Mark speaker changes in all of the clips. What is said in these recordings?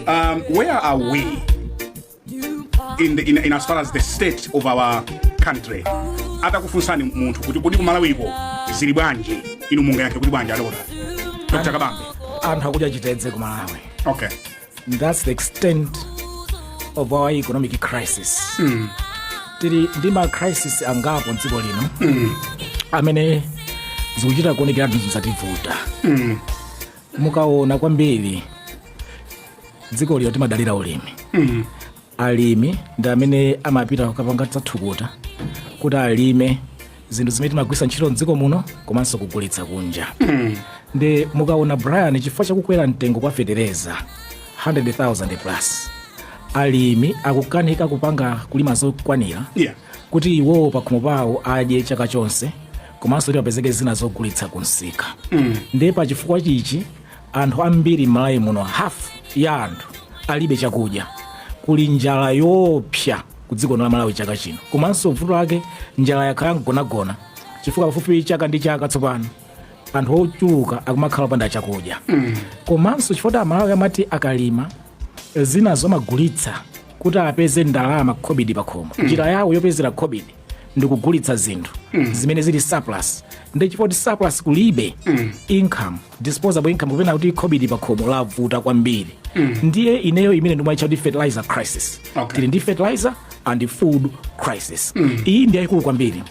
Speaker 1: Where are we in as far as the state of our country? Atakufunsani munthu kuti kodi kumalawiko zili bwanji, inu mungayankhe kuti bwanji, adokota Dr Kabambe?
Speaker 2: Anthu akudya chitedze ku Malawi. That's the extent of our economic crisis. Tili ndi ma crisis angapo mdziko lino amene zikuchita kuonekera zinthu zativuta. Mukaona kwambiri, dziko lino timadalira ulimi. Alimi ndi amene amapita kukapanga zathukuta kuti alime zinthu zimene timagwiritsa ntchito mdziko muno komanso kugulitsa kunja. Ndi mukaona, Brian, chifukwa chakukwera mtengo kwa fetereza 100,000 plus, alimi akukanika kupanga kulima zokwanira kuti iwowo pakhomo pawo adye chaka chonse komanso kuti apezeke zina zogulitsa kunsika. Ndiye pachifukwa chichi anthu ambiri m'Malawi muno, half ya anthu alibe chakudya. Kuli njala yoopsa ku dziko la Malawi chaka chino. Komanso vuto lake, njala yakhala mgonagona chifukwa pafupi chaka ndi chaka tsopano anthu ochuluka akumakhala opanda chakudya. Komanso chifukwa kuti Amalawi amati akalima zina zomagulitsa kuti apeze ndalama, khobidi pakhomo, njira yawo yopezera khobidi ndikugulitsa zinthu zimene zili surplus. Ndi chifukwa kuti surplus kulibe, income, disposable income kapena kuti khobidi pakhomo lavuta kwambiri. Ndiye ineyo imene ndimayitcha kuti fertilizer crisis. Tili ndi fertilizer and food crisis. Iyi ndi yayikulu kwambiri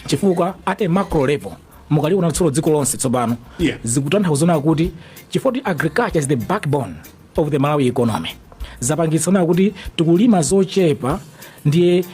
Speaker 2: chifukwa at a macro level, mukaliona tsono dziko lonse tsopano, zikutanthauza kuti chifukwa kuti agriculture is the backbone of the Malawi economy, zapangitsa kuti tikulima zochepa. Ndiye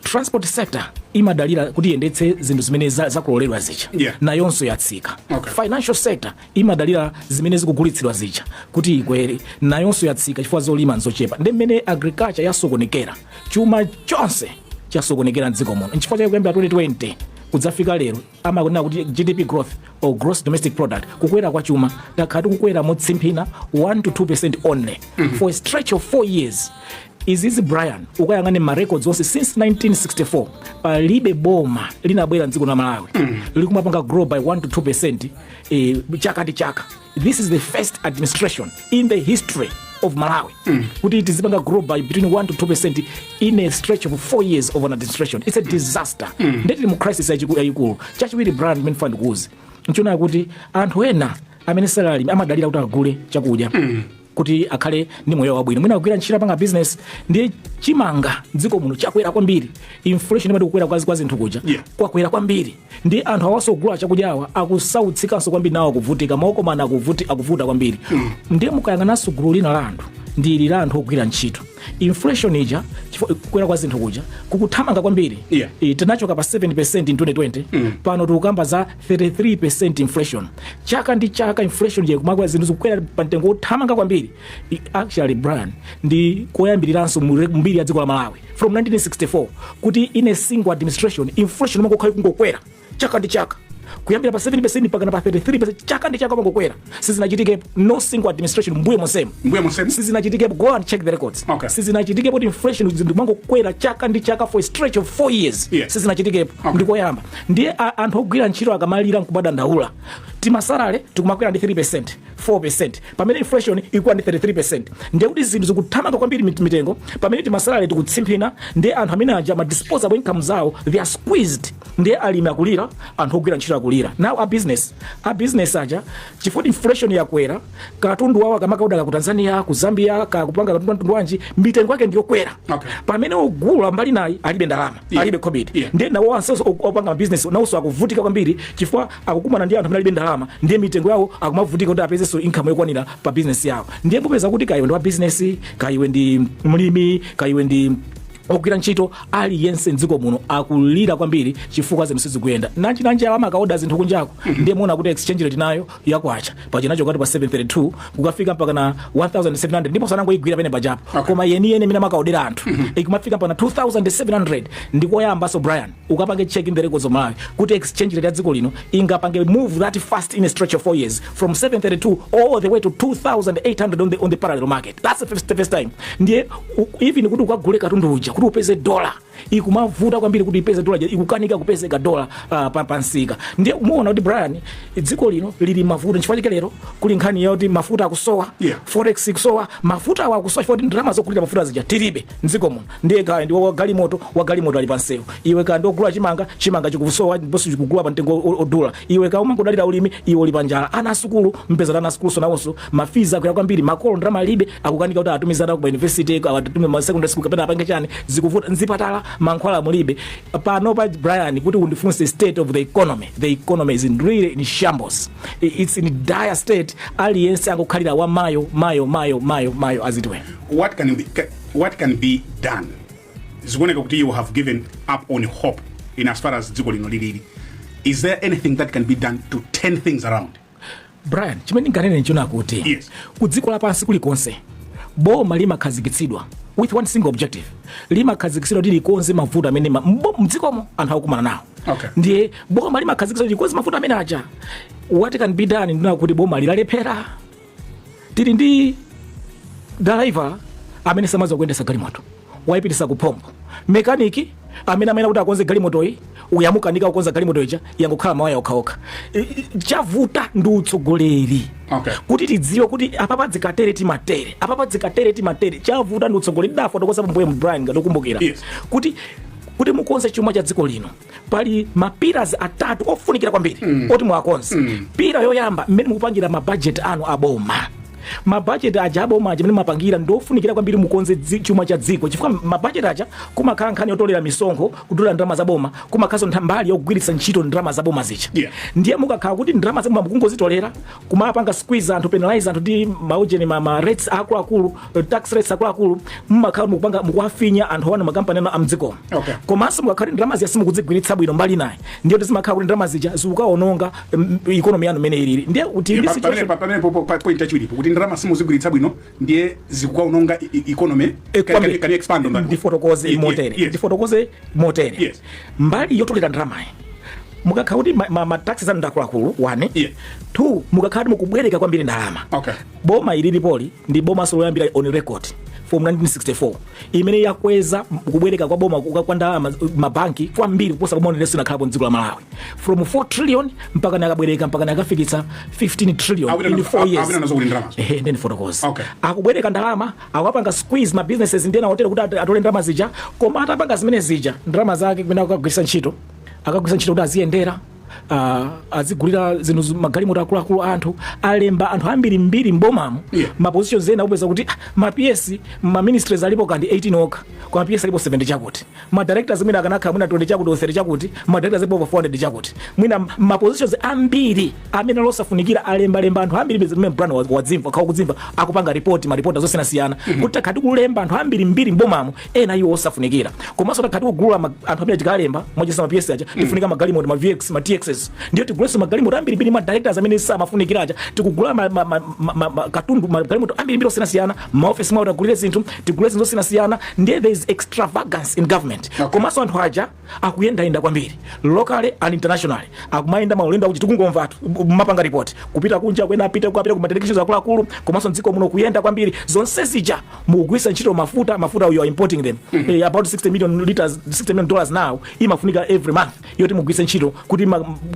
Speaker 2: transport sector imadalira kuti iyendetse zinthu zimene zakuloledwa zija, nayonso yatsika. Financial sector imadalira zimene zikugulitsidwa zija kuti ikwere, nayonso yatsika chifukwa zolima nzochepa. Ndi mmene agriculture yasokonekera, chuma chonse chasokonekera mdziko muno. Nchifukwa chake kuyambira 2020 kudzafika lero amakunena kuti GDP growth or gross domestic product, kukwera kwa chuma, takhala tikukwera motsimphina 1 to 2% only for a stretch of 4 years. Izizi, Brian, ukayang'ane ma records onse since 1964, palibe boma linabwera mdziko la Malawi likumapanga grow by 1 to 2% chaka ndi chaka. This is the first administration in the history of Malawi kuti tizipanga grow by between 1 to 2% in a stretch of 4 years of an administration. It's a disaster. Ndetili mu crisis yayikulu. Chachiwiri, Brian, imene ndifuna ndikuuze nchona kuti anthu ena amene salali amadalira kuti agule chakudya kuti akhale ndi moyo wabwino, mwina akugwira ntchito, apanga business. Ndiye chimanga mdziko muno chakwera kwambiri. Inflation imati kukwera kwa zinthu kuja kwakwera kwambiri. Ndi anthu awasogula chakudya awa akusautsikanso kwambiri, nawo akuvutika, maokomana akuvuta kwambiri. Ndiye mukayang'ananso gulu lina la anthu ndi ili la anthu ogwira ntchito. Inflation ija, kukwera kwa zinthu kuja kukuthamanga kwambiri. Tinachoka pa 7% in 2020, pano tikukamba za 33% inflation chaka ndi chaka. Inflation ija kumakwera, zinthu zikukwera pa mtengo wothamanga kwambiri. Actually, Brian, ndi koyambiriranso mu mbiri ya dziko la Malawi from 1964 kuti in a single administration inflation imakokhala ikungokwera chaka ndi chaka, kuyambira pa 7% mpaka pa 33% chaka ndi chaka mangokwera. Sizinachitikepo, no single administration mbuye monsemo.
Speaker 1: Mbuye monsemo?
Speaker 2: Sizinachitikepo. Go and check the records. Sizinachitikepo kuti inflation zinthu mangokwera chaka ndi chaka for a stretch of 4 years. Sizinachitikepo. Ndikoyamba. Ndiye anthu ogwira ntchito akamalira nkumadandaula, tima salary tikumakwera ndi 3%, 4%, pamene inflation ikuwa ndi 33%. Ndiye kuti zinthu zikuthamanga kwambiri mitengo pamene tima salary tikutsimphina. Ndiye anthu amene aja ma disposable income zawo, they are squeezed. Ndiye alimi akulira, anthu ogwira ntchito akulira. Now a business aja, chifukwa inflation yakwera, katundu wawo akamakaoda ku Tanzania, ku Zambia, kakupanga katundu mtundu wanji, mitengo yake ndiyokwera, pamene ogula mbali nayi alibe ndalama, alibe covid. Ndiye nawo anso opanga business nawonso akuvutika kwambiri chifukwa akukumana ndi anthu amene alibe ndalama. Ndiye mitengo yawo akumavutika kuti apezenso income yokwanira pa business yawo. Ndiye mupeza kuti kaiwe ndi wa business, kaiwe ndi mlimi, kaiwe ndi ogwira ntchito, aliyense mdziko muno akulira kwambiri chifukwa zinthu sizikuyenda. Nanji nanji awo amakaoda zinthu kunjako. Ndiye muona kuti exchange rate nayo yakwacha pachinacho kati pa 732 kukafika mpaka na 1700, ndipo sanangoigwira pene pajapo, koma yeniyeni imene amakaodera anthu ikumafika mpaka na 2700. Ndikoyambaso, Brian, ukapange check in the records of Malawi kuti exchange rate ya dziko lino ingapange move that fast in a stretch of 4 years from 732 all the way to 2800 on the parallel market. That's the first time. Ndiye even kuti ukagule katundu uja kuti upeze dollar. Ikumavuta kwambiri kuti ipeze dola, ikukanika kupezeka dola pa msika. Ndiye muona kuti, Brian, dziko lino lili mavuto. Nchifukwa chake lero kuli nkhani yoti mafuta akusowa, forex ikusowa. Mafuta awa akusowa chifukwa kuti ndalama zogulira mafuta zija tilibe mdziko muno. Ndiye kaya ndi wagalimoto, wagalimoto ali pansewu. Iwe kaya ndi ogula chimanga, chimanga chikusowa ndiponso chikugula pa mtengo odula. Iwe kaya umangodalira ulimi, iwe uli panjala. Ana asukulu, mpeza ana asukulu nawonso ma fees akwera kwambiri. Makolo ndalama alibe, akukanika kuti atumize ana ku university, atumize ma secondary school kapena apange chani, zikuvuta. Mzipatala mankhwala mulibe. Pano pa, Brian, kuti undifunse state of the economy, the economy is in really in shambles. It's in dire state. Aliyense angokhalira wa mayo, mayo, mayo, mayo, mayo, as it were.
Speaker 1: What can be done? Zikuoneka kuti you have given up on hope in as far as dziko lino lilili. Is there anything that can be done to turn things around?
Speaker 2: Brian, chimene ndinganene nchona kuti ku dziko lapansi kulikonse boma limakhazikitsidwa with one single objective. Limakhazikitsidwa kuti likonze mavuto amene mdzikomo anthu akukumana nawo. Ndiye boma limakhazikitsidwa likonze mavuto amene aja. What can be done? Ndina kuti boma lilalephera. Tili ndi driver amene samadziwa kuyendetsa galimoto, wayipitisa kuphompho. Mechanic amene kuti akonze galimotoyi uyamukanika kukonza galimoto ija, yangokhala mawaya okhaokha. Chavuta ndi utsogoleri. Kuti tidziwe kuti apapa dzikatere timatere, apapa dzikatere timatere, chavuta ndi utsogoleri. Ndafotokoza pambuyo, Brian, ngati ukumbukira, kuti mukonze chuma cha dziko lino pali ma pillars atatu ofunikira kwambiri oti muwakonze. Pillar yoyamba, mmene mukupangira mabajeti anu aboma. Mabajeti aja aboma aja mmene mumapangira ndofunikira kwambiri mukonze chuma cha dziko, chifukwa mabajeti aja kumakhala nkhani yotolera misonkho, kutolera ndalama za boma, kumakhalanso mbali yogwiritsa ntchito ndalama za boma zija. Ndiye mukakhala kuti ndalama za boma mukungozitolera, kumapanga squeeze anthu, penalize anthu ndi maujeni, ma rates akuluakulu, tax rates akuluakulu, mmakhala mukupanga mukuwafinya anthu anu, makampani anu amdzikomo. Komanso mukakhala kuti ndalama zija simukudzigwiritsa bwino mbali naye, ndiye kuti zimakhala kuti ndalama zija zikukaononga economy yanu imene ilili. Ndiye kuti ndi situation
Speaker 1: Pamene po point yachiwiripo kuti ndalama simuzigwiritsa bwino, ndiye zikukaononga economy. Can you expand on that?
Speaker 2: Ndifotokoze motere. Ndifotokoze motere. Mbali yotolera ndalamayi, mukakhala kuti ma taxes anu ndakuluakulu, one. Two, mukakhala kuti mukubwereka kwambiri ndalama. Boma ili lipoli ndi boma loyambira on record from 1964 imene yakweza kubwereka kwa boma kwa ndalama mabanki kwambiri kuposa boma linenso inakhalapo mdziko la Malawi, from 4 trillion mpaka nakabwereka mpaka nakafikitsa 15 trillion in 4 years.
Speaker 1: Awina nazo kuti ndalamazo.
Speaker 2: Ehe, ndiye ndifotokoze. Akubwereka ndalama, akupanga squeeze ma businesses ndiye naotera kuti atole ndalama zija. Koma atapanga zimene zija, ndalama zake kumene akagwiritsa ntchito, akagwiritsa ntchito kuti aziyendera, azigulira zinthu, magalimoto akuluakulu. Anthu alemba anthu ambiri mbiri mbomamo, ma positions ena upeza kuti ma PS, ma ministries alipo kandi 18 okha, koma PS alipo 70 chakuti. Ma directors mwina akanakhala mwina 20 chakuti or 30 chakuti, ma directors alipo over 400 chakuti. Mwina ma positions ambiri amene alosafunikira alembalemba anthu ambiri. Zimene Brian wadzimva, khawa kudzimva akupanga report, ma report zosiyanasiyana, kuti takhati kulemba anthu ambiri mbiri mbomamo, ena iwo osafunikira. Komanso takhati kugula anthu amene tikalemba mwachisa ma PS aja, tifunika magalimoto, ma VX, ma TXs, ndiyo tigulenso magalimoto ambiri mbiri. Ma directors amene samafunikira aja tikugula katundu, magalimoto ambiri mbiri osiyanasiyana. Maofisi mwawo tagulire zinthu, tigule zinthu zosiyanasiyana. Ndiye there is extravagance in government. Komanso anthu aja akuyendayenda kwambiri, locally and internationally, akumayenda maulendo akuti tikungomvatu mapanga report kupita kunja kwena, apita kupita ku delegations akuluakulu, komanso mdziko muno kuyenda kwambiri. Zonse zija mukugwiritsa ntchito mafuta. Mafuta, you are importing them. About 60 million liters, $60 million now imafunika every month yoti mugwiritse ntchito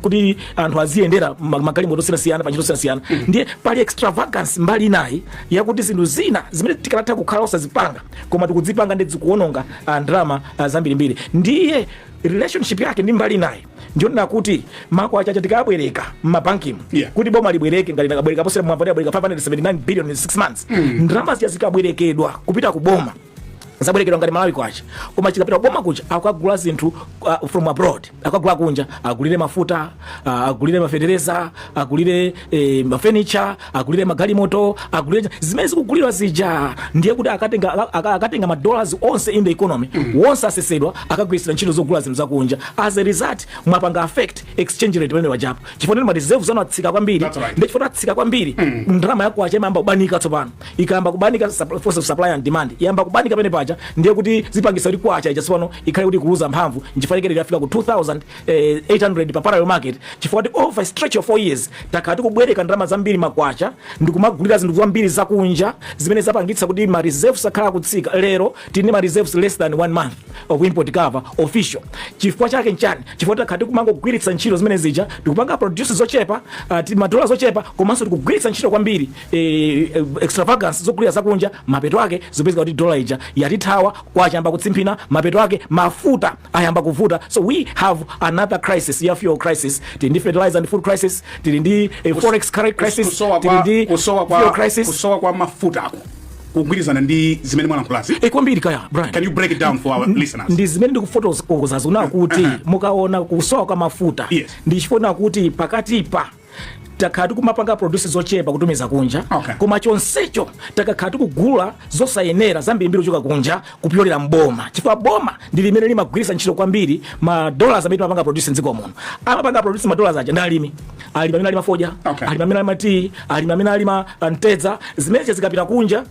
Speaker 2: kuti anthu aziyendera magalimoto osiyanasiyana pa ntchito osiyanasiyana. Ndiye pali extravagance mbali inayi yakuti zinthu zina zimene tikanatha kukhala osazipanga, koma tikudzipanga, ndi zikuononga ndalama zambirimbiri. Ndiye relationship yake ndi mbali inayi ndionena kuti makwacha aja tikabwereka mmabankimu, kuti boma libwereke, ngati nakabwereka posera mwamva abwereka 579 billion in 6 months, ndalama zija zikabwerekedwa kupita ku boma, zabwerekedwa ngati Malawi kwacha, koma chikapita kuboma kuja akagula zinthu from abroad, akagula kunja, agulire mafuta, agulire mafetereza, agulire mafurniture, agulire magalimoto, agulire zimene zikugulidwa zija. Ndiye kuti akatenga ma dollars onse in the economy, wonse asesedwa, akagwirisira ntchito zogula zinthu zakunja. As a result, mwapanga affect exchange rate pamene wajapo, chifukwa ndi ma reserves anu atsika kwambiri.
Speaker 1: That's right.
Speaker 2: Ndi chifukwa atsika kwambiri, ndalama yakwacha imayamba kubanika. Tsopano ikayamba kubanika, force of supply and demand iyamba kubanika pamene paja. aja, ndiye kuti zipangisa kuti kwacha ija tsopano ikhale kuti kuluza mphamvu. Nchifukwa chake yafika ku 2800 pa parallel market, chifukwa kuti over a stretch of 4 years takhala tikubwereka ndalama zambiri, makwacha, ndikumagulira zinthu zambiri zakunja zimene zapangitsa kuti ma reserves akhala akutsika. Lero tili ndi ma reserves less than one month of import cover official. Chifukwa chake nchani? Chifukwa takhala tikumangogwiritsa ntchito zimene zija, tikupanga produce zochepa, madola zochepa, komanso tikugwiritsa ntchito kwambiri extravagance zogulira zakunja. Mapeto ake zopezeka kuti dola ija yatithawa, kwacha yamba kutsimphina. Mapeto ake mafuta ayamba kuvuta. So we have another crisis ya fuel crisis. Tili ndi fertilizer and food crisis, tili ndi forex crisis,
Speaker 1: kusowa
Speaker 2: tili
Speaker 1: kwa
Speaker 2: ndi
Speaker 1: kusowa
Speaker 2: fuel
Speaker 1: kwa
Speaker 2: crisis.
Speaker 1: Kusowa kwa mafutako kugwirizana ndi zimene mwalankhulazi?
Speaker 2: Kwambiri kaya, Brian.
Speaker 1: Can you break it down for our listeners?
Speaker 2: Ndi zimene ndikufotokoza zona kuti mukaona kusowa kwa mafuta, ndi chifukwa kuti pakatipa takhala tikumapanga produce zochepa kutumiza kunja, koma chonsecho takakhala tikugula zosayenera zambirimbiri kuchoka kunja kupyolera mboma, chifukwa boma ndi limene limagwiritsa ntchito kwambiri ma dollars amene timapanga produce mdziko muno. Amapanga produce ma dollars aja ndi alimi. Alimi amene alima fodya, alimi amene alima tea, alimi amene alima mtedza. Zimenezi zikapita kunja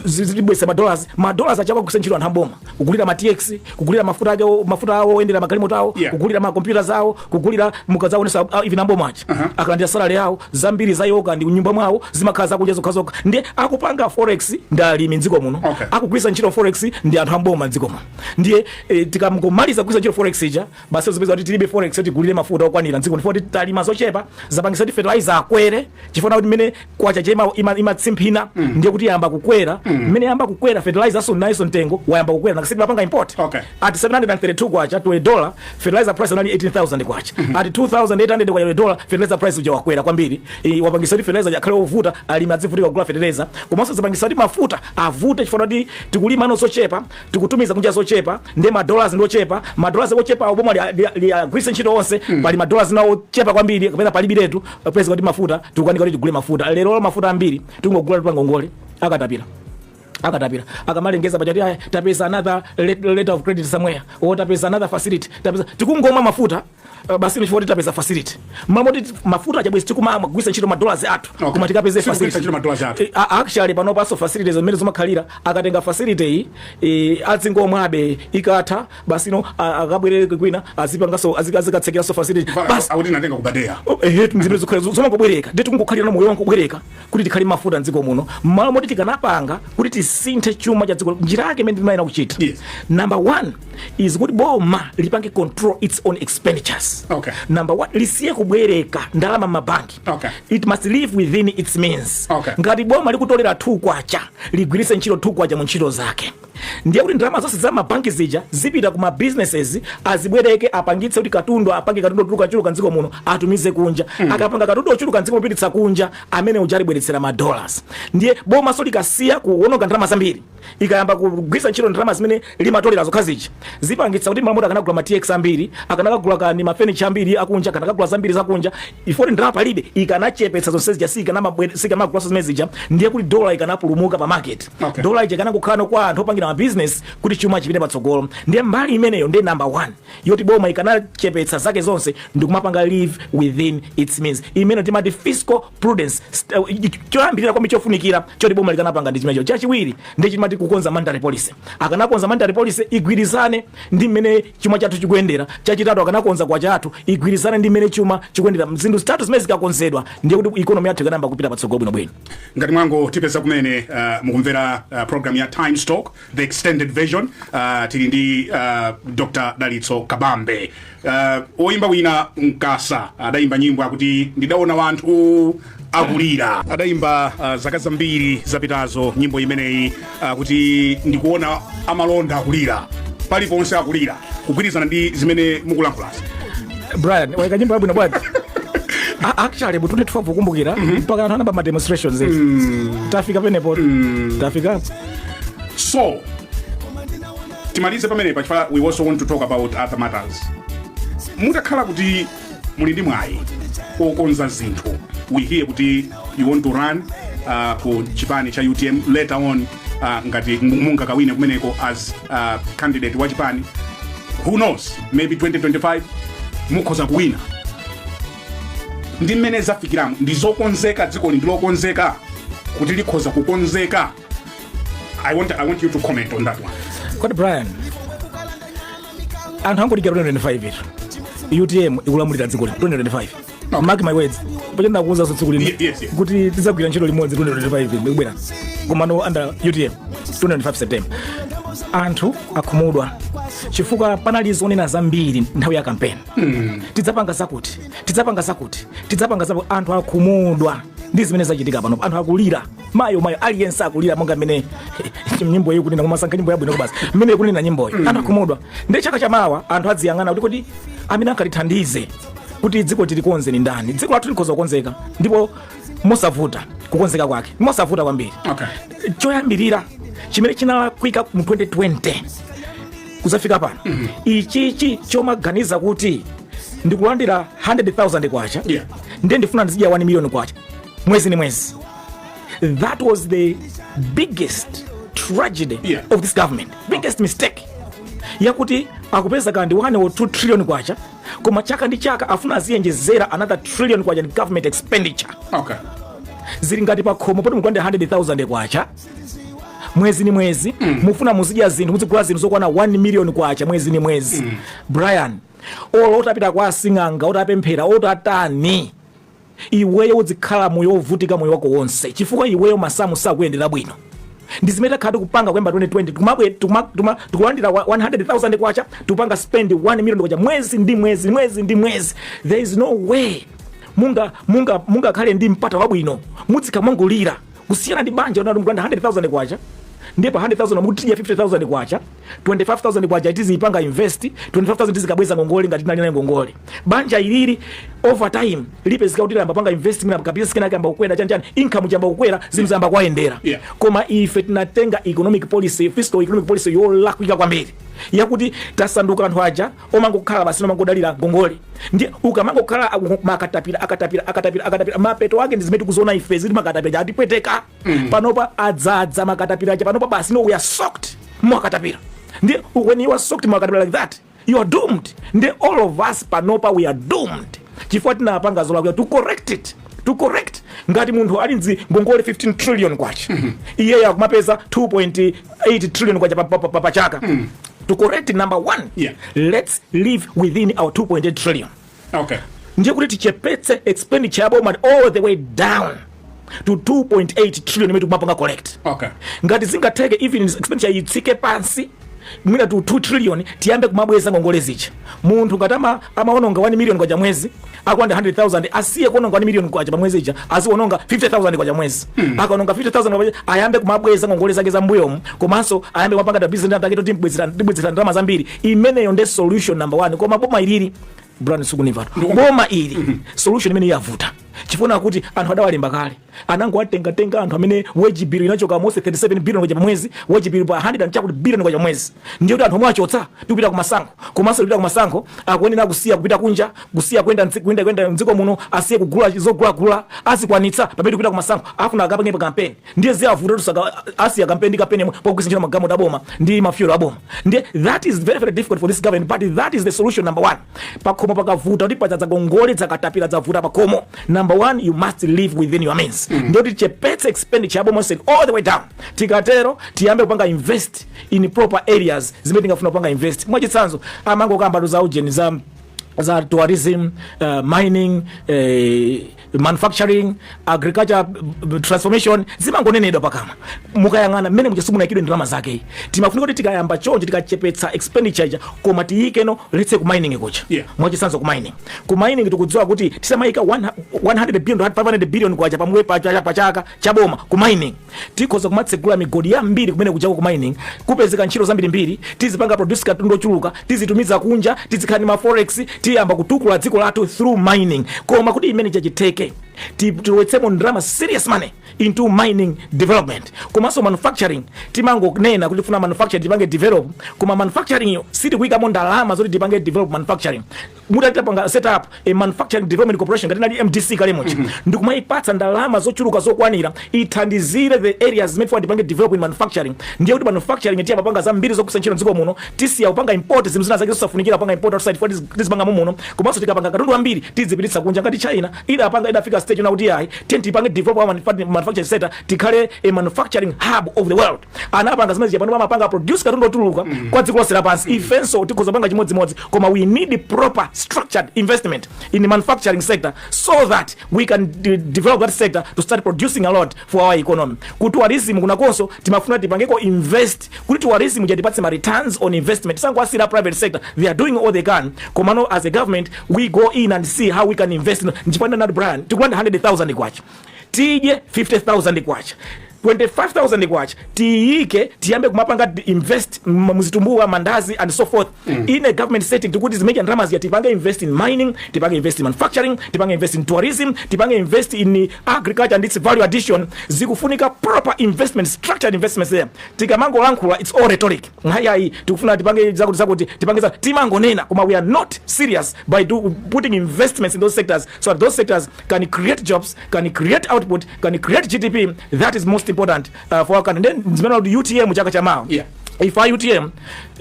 Speaker 2: zibwesa ma dollars. Ma dollars aja akugwiritsa ntchito anthu amboma kugulira ma TX, kugulira mafuta ake, mafuta awo oyendera magalimoto awo, kugulira ma computers awo, kugulira mukazaonesa even amboma aja akalandira salary yawo, zambiri za yoga ndi nyumba mwawo zimakhala zakudya zokhazokha. Ndi akupanga forex ndi alimi mdziko muno, akugwiritsa ntchito forex ndi anthu amboma mdziko muno. Ndiye tikamangomaliza kugwiritsa ntchito forex ija, basi zipeza kuti tilibe forex yoti tigulire mafuta okwanira mdziko, ndipo talima zochepa. Zapangisa kuti fertilizer akwere, chifukwa kuti mmene kwacha chema imatsimphina, ndiye kuti yamba kukwera. Mmene yamba kukwera fertilizer, so nayenso mtengo wayamba kukwera nakasiti mapanga import. At 732 kwacha to a dollar, fertilizer price anali 18,000 kwacha. At 2800 kwacha to a dollar, fertilizer price uja wakwera kwambiri. Wapangisa kuti fertilizer akhale ovuta, alimi adzivutika kugula fertilizer. Komanso zapangisa kuti mafuta avute, chifukwa kuti tikulima ano zochepa, tikutumiza kunja zochepa, ndiye ma dollars ndi ochepa. Ma dollars ochepa awo boma liagwiritse ntchito onse, pali ma dollars nawo ochepa kwambiri kapena palibiretu. Peza kuti mafuta tikukanika kuti tigule mafuta. Lero mafuta ambiri tingogula tipangongole akatapira. Akatapira akamalengeza pachati, "Aya, tapeza another letter of credit somewhere," or "Tapeza another facility," tapeza, tikungomwa mafuta basi chifukwa kuti tapeza facility. Mamoti mafuta achabwezi tikumagwiritsa ntchito ma dollars athu, koma tikapeze
Speaker 1: Sikugwiritsa
Speaker 2: facility.
Speaker 1: ntchito ma dollars athu.
Speaker 2: Actually panopanso facilities zimene zimakhalira, akatenga facility iyi, adzingomwabe, ikatha basi no akabwerere kwina, azipangaso azikatsekeranso facility basi.
Speaker 1: Akuti natenga kubadeya.
Speaker 2: Oh, ehe, zimene zikhala zomangobwereka, ndi tikungokhalira moyo wangobwereka kuti tikhale mafuta mdziko muno, mmalo moti tikanapanga kuti tisinthe chuma cha dziko. Njira yake imene timayenera kuchita, number one is kuti boma lipange control its own expenditures. Number one, lisiye kubwereka ndalama m'mabanki. It must live within its means. Ngati boma likutolera 2 kwacha, ligwiritse ntchito 2 kwacha mu ntchito zake. Ndiye kuti ndalama zonse za mabanki zija zipita ku ma businesses, azibwereke, apangitse kuti katundu, apange katundu otuluka chuluka mdziko muno, atumize kunja. Akapanga katundu ochuluka mdziko mupititsa kunja, amene uja alibweretsera ma dollars. Ndiye bomaso likasiya kuwononga ndalama zambiri, ikayamba kugwiritsa ntchito ndalama zimene limatolera zokha zija, zipangitsa kuti malamuti akanagula ma TX ambiri, akanakagula kani ma furniture ambiri akunja, akanakagula zambiri zakunja, ifoti ndalama palibe, ikanachepetsa zonse zija, sikanamagulaso zimene zija. Ndiye kuti dola ikanapulumuka pa market. Dola ija ikanakukhala kwa anthu opangira ma business kuti chuma chipite patsogolo. Ndiye mbali imeneyo ndiye number one yoti boma ikanachepetsa zake zonse ndikumapanga live within its means, imene timati fiscal prudence. Choyambirira kwambiri chofunikira choti boma likanapanga ndi chimenecho. Chachiwiri ndi chimati kukonza monetary policy. Akanakonza monetary policy igwirizane ndi mmene chuma chathu chikuyendera. Chachitatu, akanakonza kwacha athu igwirizane ndi mmene chuma chikuyendera. Zinthu zitatu zimene zikakonzedwa, ndiye kuti economy yathu ikanayamba kupita patsogolo bwinobwino.
Speaker 1: Ngati mwango tipeza kumene, mukumvera program ya Times Talk, the extended version. Tili ndi Dr Dalitso Kabambe. Oyimba wina Mkasa adayimba nyimbo akuti "Ndidaona wanthu akulira". Adayimba zaka zambiri zapitazo nyimbo imeneyi, kuti ndikuona amalonda akulira, paliponse akulira, kugwirizana ndi zimene mukulankhulazi.
Speaker 2: Brian, waika nyimbo yabwino bwanji. Actually mu 2012, kukumbukira, mpaka anthu anaba ma demonstrations ezi. Tafika penepo, tafika.
Speaker 1: So timalize pamenepa chifukwa we also want to talk about other matters. Mutakhala kuti muli ndi mwayi okonza zinthu, we hear kuti you want to run ku chipani cha UTM later on, ngati mungakawine kumeneko as candidate wa chipani, who knows, maybe 2025 mukhoza kuwina. Ndi mmene zafikiramo, ndi zokonzeka, dzikoli ndi lokonzeka kuti likhoza kukonzeka? I want you to comment on that one.
Speaker 2: Kodi Brian, anthu angodikira 2025 itu UTM ikulamulira dziko lino 2025. Mark my words, pacha ndakuwuzaso tsiku lino
Speaker 1: Yes.
Speaker 2: kuti tidzagwira ntchito limodzi 2025 ikubwera, komano under UTM 2025 September. Anthu akhumudwa chifukwa panali zonena zambiri nthawi ya kampeni: tidzapanga zakuti, tidzapanga zakuti, tidzapanga zakuti. Anthu akhumudwa ndi zimene zachitika pano. Anthu akulira mayo mayo, aliyense akulira, monga mmene nyimbo iyi kunena, kumasankha nyimbo yabwino basi, mmene ikunena nyimboyo. Anthu akhumudwa ndi chaka chamawa. Anthu adziyang'ana kuti kodi amene ankatithandize kuti dziko tilikonze ni ndani? Dziko lathu likhoza kukonzeka, ndipo mosavuta. Kukonzeka kwake mosavuta kwambiri. Choyambirira chimene chinalakwika mu 2020 kuzafika pano, ichichi chomaganiza kuti ndikulandira 100,000 kwacha, ndiye ndifuna ndizidya 1 million kwacha mwezi ni mwezi, that was the biggest tragedy of this government, biggest mistake, yakuti akupeza kandi 1 or 2 trillion kwacha, koma chaka ndi chaka afuna aziyenjezera another trillion kwacha in government expenditure. Zili ngati pakhomo poti mukulandira 100,000 kwacha mwezi ni mwezi, mufuna muzidya zinthu, muzigula zinthu zokwana 1 million kwacha mwezi ni mwezi. Brian, olo utapita kwa asing'anga, utapemphera, utatani, iweyo uzikhala moyo wovutika moyo wako wonse, chifukwa iweyo masamu sakuyendera bwino. Ndi zimene takhala tikupanga kuyamba 2020. Tikulandira 100,000 kwacha, tikupanga spend 1 million kwacha mwezi ndi mwezi, mwezi ndi mwezi. There is no way mungakhale ndi mpata wabwino, muzikhamangulira kusiyana ndi banja unati mukulanda 100,000 kwacha, ndiye pa 100,000 mutidya 50,000 kwacha, 25,000 kwacha tizipanga invest, 25,000 tizikabweza ngongole ngati tinali nayo ngongole. Banja ilili over time lipezeka kuti lamba panga invest, mina kabisa sikena kamba kukwera chanchani, income chamba kukwera, zinthu zamba kwayendera. Koma ife tinatenga economic policy, fiscal economic policy yolakwika kwambiri, yakuti tasanduka anthu aja omangokhala basi, omangodalira ngongole. Ndi ukamangokhala makatapira, akatapira, akatapira, akatapira, mapeto ake ndi zimene tikuziona ife ziti makatapira atipweteka. Panopa adzadza makatapira aja. Panopa basi, no, we are soaked mwakatapira. Ndi when you are soaked mwakatapira like that, you are doomed. Ndi all of us panopa we are doomed, chifukwa tinapanga zolakwika. To correct it, to correct, ngati munthu ali ndi ngongole 15 trillion kwacha, iyeyo akumapeza 2.8 trillion kwacha pa chaka, to correct it, number one, let's live within our 2.8 trillion. Ndiye kuti tichepetse expenditure ya boma all the way down to 2.8 trillion imene tikumapanga collect. Ngati zingatheke, even expenditure itsike pansi mwina to 2 trillion, tiyambe kumabweza ngongole zija. Munthu ngati amaononga 1 million kwacha mwezi, akwanda 100,000, asiye kuononga 1 million kwacha pa mwezi ija, aziononga 50,000 kwacha mwezi. Akaononga 50,000 kwacha, ayambe kumabweza ngongole zake za mbuyomu, komanso ayambe kumapanga ta business ake toti tibwezera ndalama zambiri. Imeneyo nde solution number one. Koma boma ilili, Brian, sukunimvatu, boma ili solution imene yavuta chifuna kuti anthu adawalemba kale, anangowatengatenga anthu amene wage bill inachoka mose 37 billion kwacha mwezi, wage bill pa 100 and chakuti billion kwacha mwezi. Ndiye kuti anthu omwe achotsa, tikupita kumasankho, komanso kupita kumasankho akuyenera kusiya kupita kunja, kusiya kuyenda mdziko muno, asiye kugula zogulagula, azikwanitsa pamene tikupita kumasankho. Afuna akapange pa campaign, ndiye ziyavuta tusaka asiya campaign ndi campaign yomwe pogwiritsa ntchito magalimoto aboma ndi ma fuel aboma. Ndiye that is very very difficult for this government, but that is the solution number one. Pakhomo pakavuta kuti padzadza ngongole, dzakatapira, dzavuta pakhomo, number one, you must live within your means. Ndiye kuti tichepetse expenditure yaboma all the way down. Tikatero tiyambe kupanga invest in proper areas zimene tingafuna kupanga invest. Mwachitsanzo, amangokamba za ujeni, za tourism, mining, manufacturing, agriculture, transformation, zimangonenedwa pakama. Mukayang'ana mmene muja simunayikidwe ndalama zake. Timafuna kuti tikayamba chonje, tikachepetsa expenditure ija, koma tiyikeno letse ku mining kuja. Mwachitsanzo, ku mining tikudziwa kuti tisamayika 100 billion, 500 billion kwacha pamwe pachaka chaboma ku mining, tikhoza kumatsegula migodi yambiri kumene kujako. Ku mining kupezeka ntchito zambirimbiri, tizipanga produce katundu ochuluka, tizitumiza kunja, tizikhala ndi ma forex, tiyamba kutukula dziko lathu through mining. Koma kuti imene chachiteke, tilowetsemo ndalama, serious money into mining development. Komanso manufacturing, timangonena kuti tifuna manufacturing tipange develop, koma manufacturing iyo sitikuyikamo ndalama zoti tipange develop manufacturing. Mutatapanga set up a Manufacturing Development Corporation ngati nali MDC kalemochi, ndikumayipatsa ndalama zochuluka zokwanira ithandizire the areas zimene tifuna tipange develop in manufacturing, ndiye kuti manufacturing tiyapapanga zambiri zogwiritsa ntchito mdziko muno. Tisiya kupanga import zinthu zina zake zosafunikira kupanga import outside, for tizipanga muno. Komanso tikapanga katundu ambiri, tizipititsa kunja ngati China idapanga, idafika stage na kuti ayi, tiye tipange develop our manufacturing sector, tikhale a manufacturing hub of the world. Anapanga zimene zija, pano pamapanga produce katundu otuluka kwa dziko lonse lapansi. Ifenso tikhoza kupanga chimodzimodzi, koma we need proper structured investment in the manufacturing sector so that we can develop that sector to start producing a lot for our economy. Ku tourism kunakonso timafuna tipangeko invest kuti tourism chatipatse ma returns on investment. Sangowasiyira private sector, they are doing all they can, komano as a government we go in and see how we can invest. Nchipanda nati Brian, tikulanda 100,000 kwacha, tidye 50,000 kwacha, 25,000 kwacha tiyike, tiyambe kumapanga invest muzitumbuwa, mandazi and so forth. In a government setting, tikuti zimeja ndalama zija tipange invest in mining, tipange invest in manufacturing, tipange invest in tourism, tipange invest in agriculture and its value addition. Zikufunika proper investment, structured investments there. Tikamangolankhula, it's all rhetoric. Hayayi, tikufuna tipange zakuti zakuti, tipange za timangonena, koma we are not serious by putting investments in those sectors so that those sectors can create jobs, can create output, can create GDP. That is most important for our country. Then zimene kuti UTM chaka chamawa, ifa UTM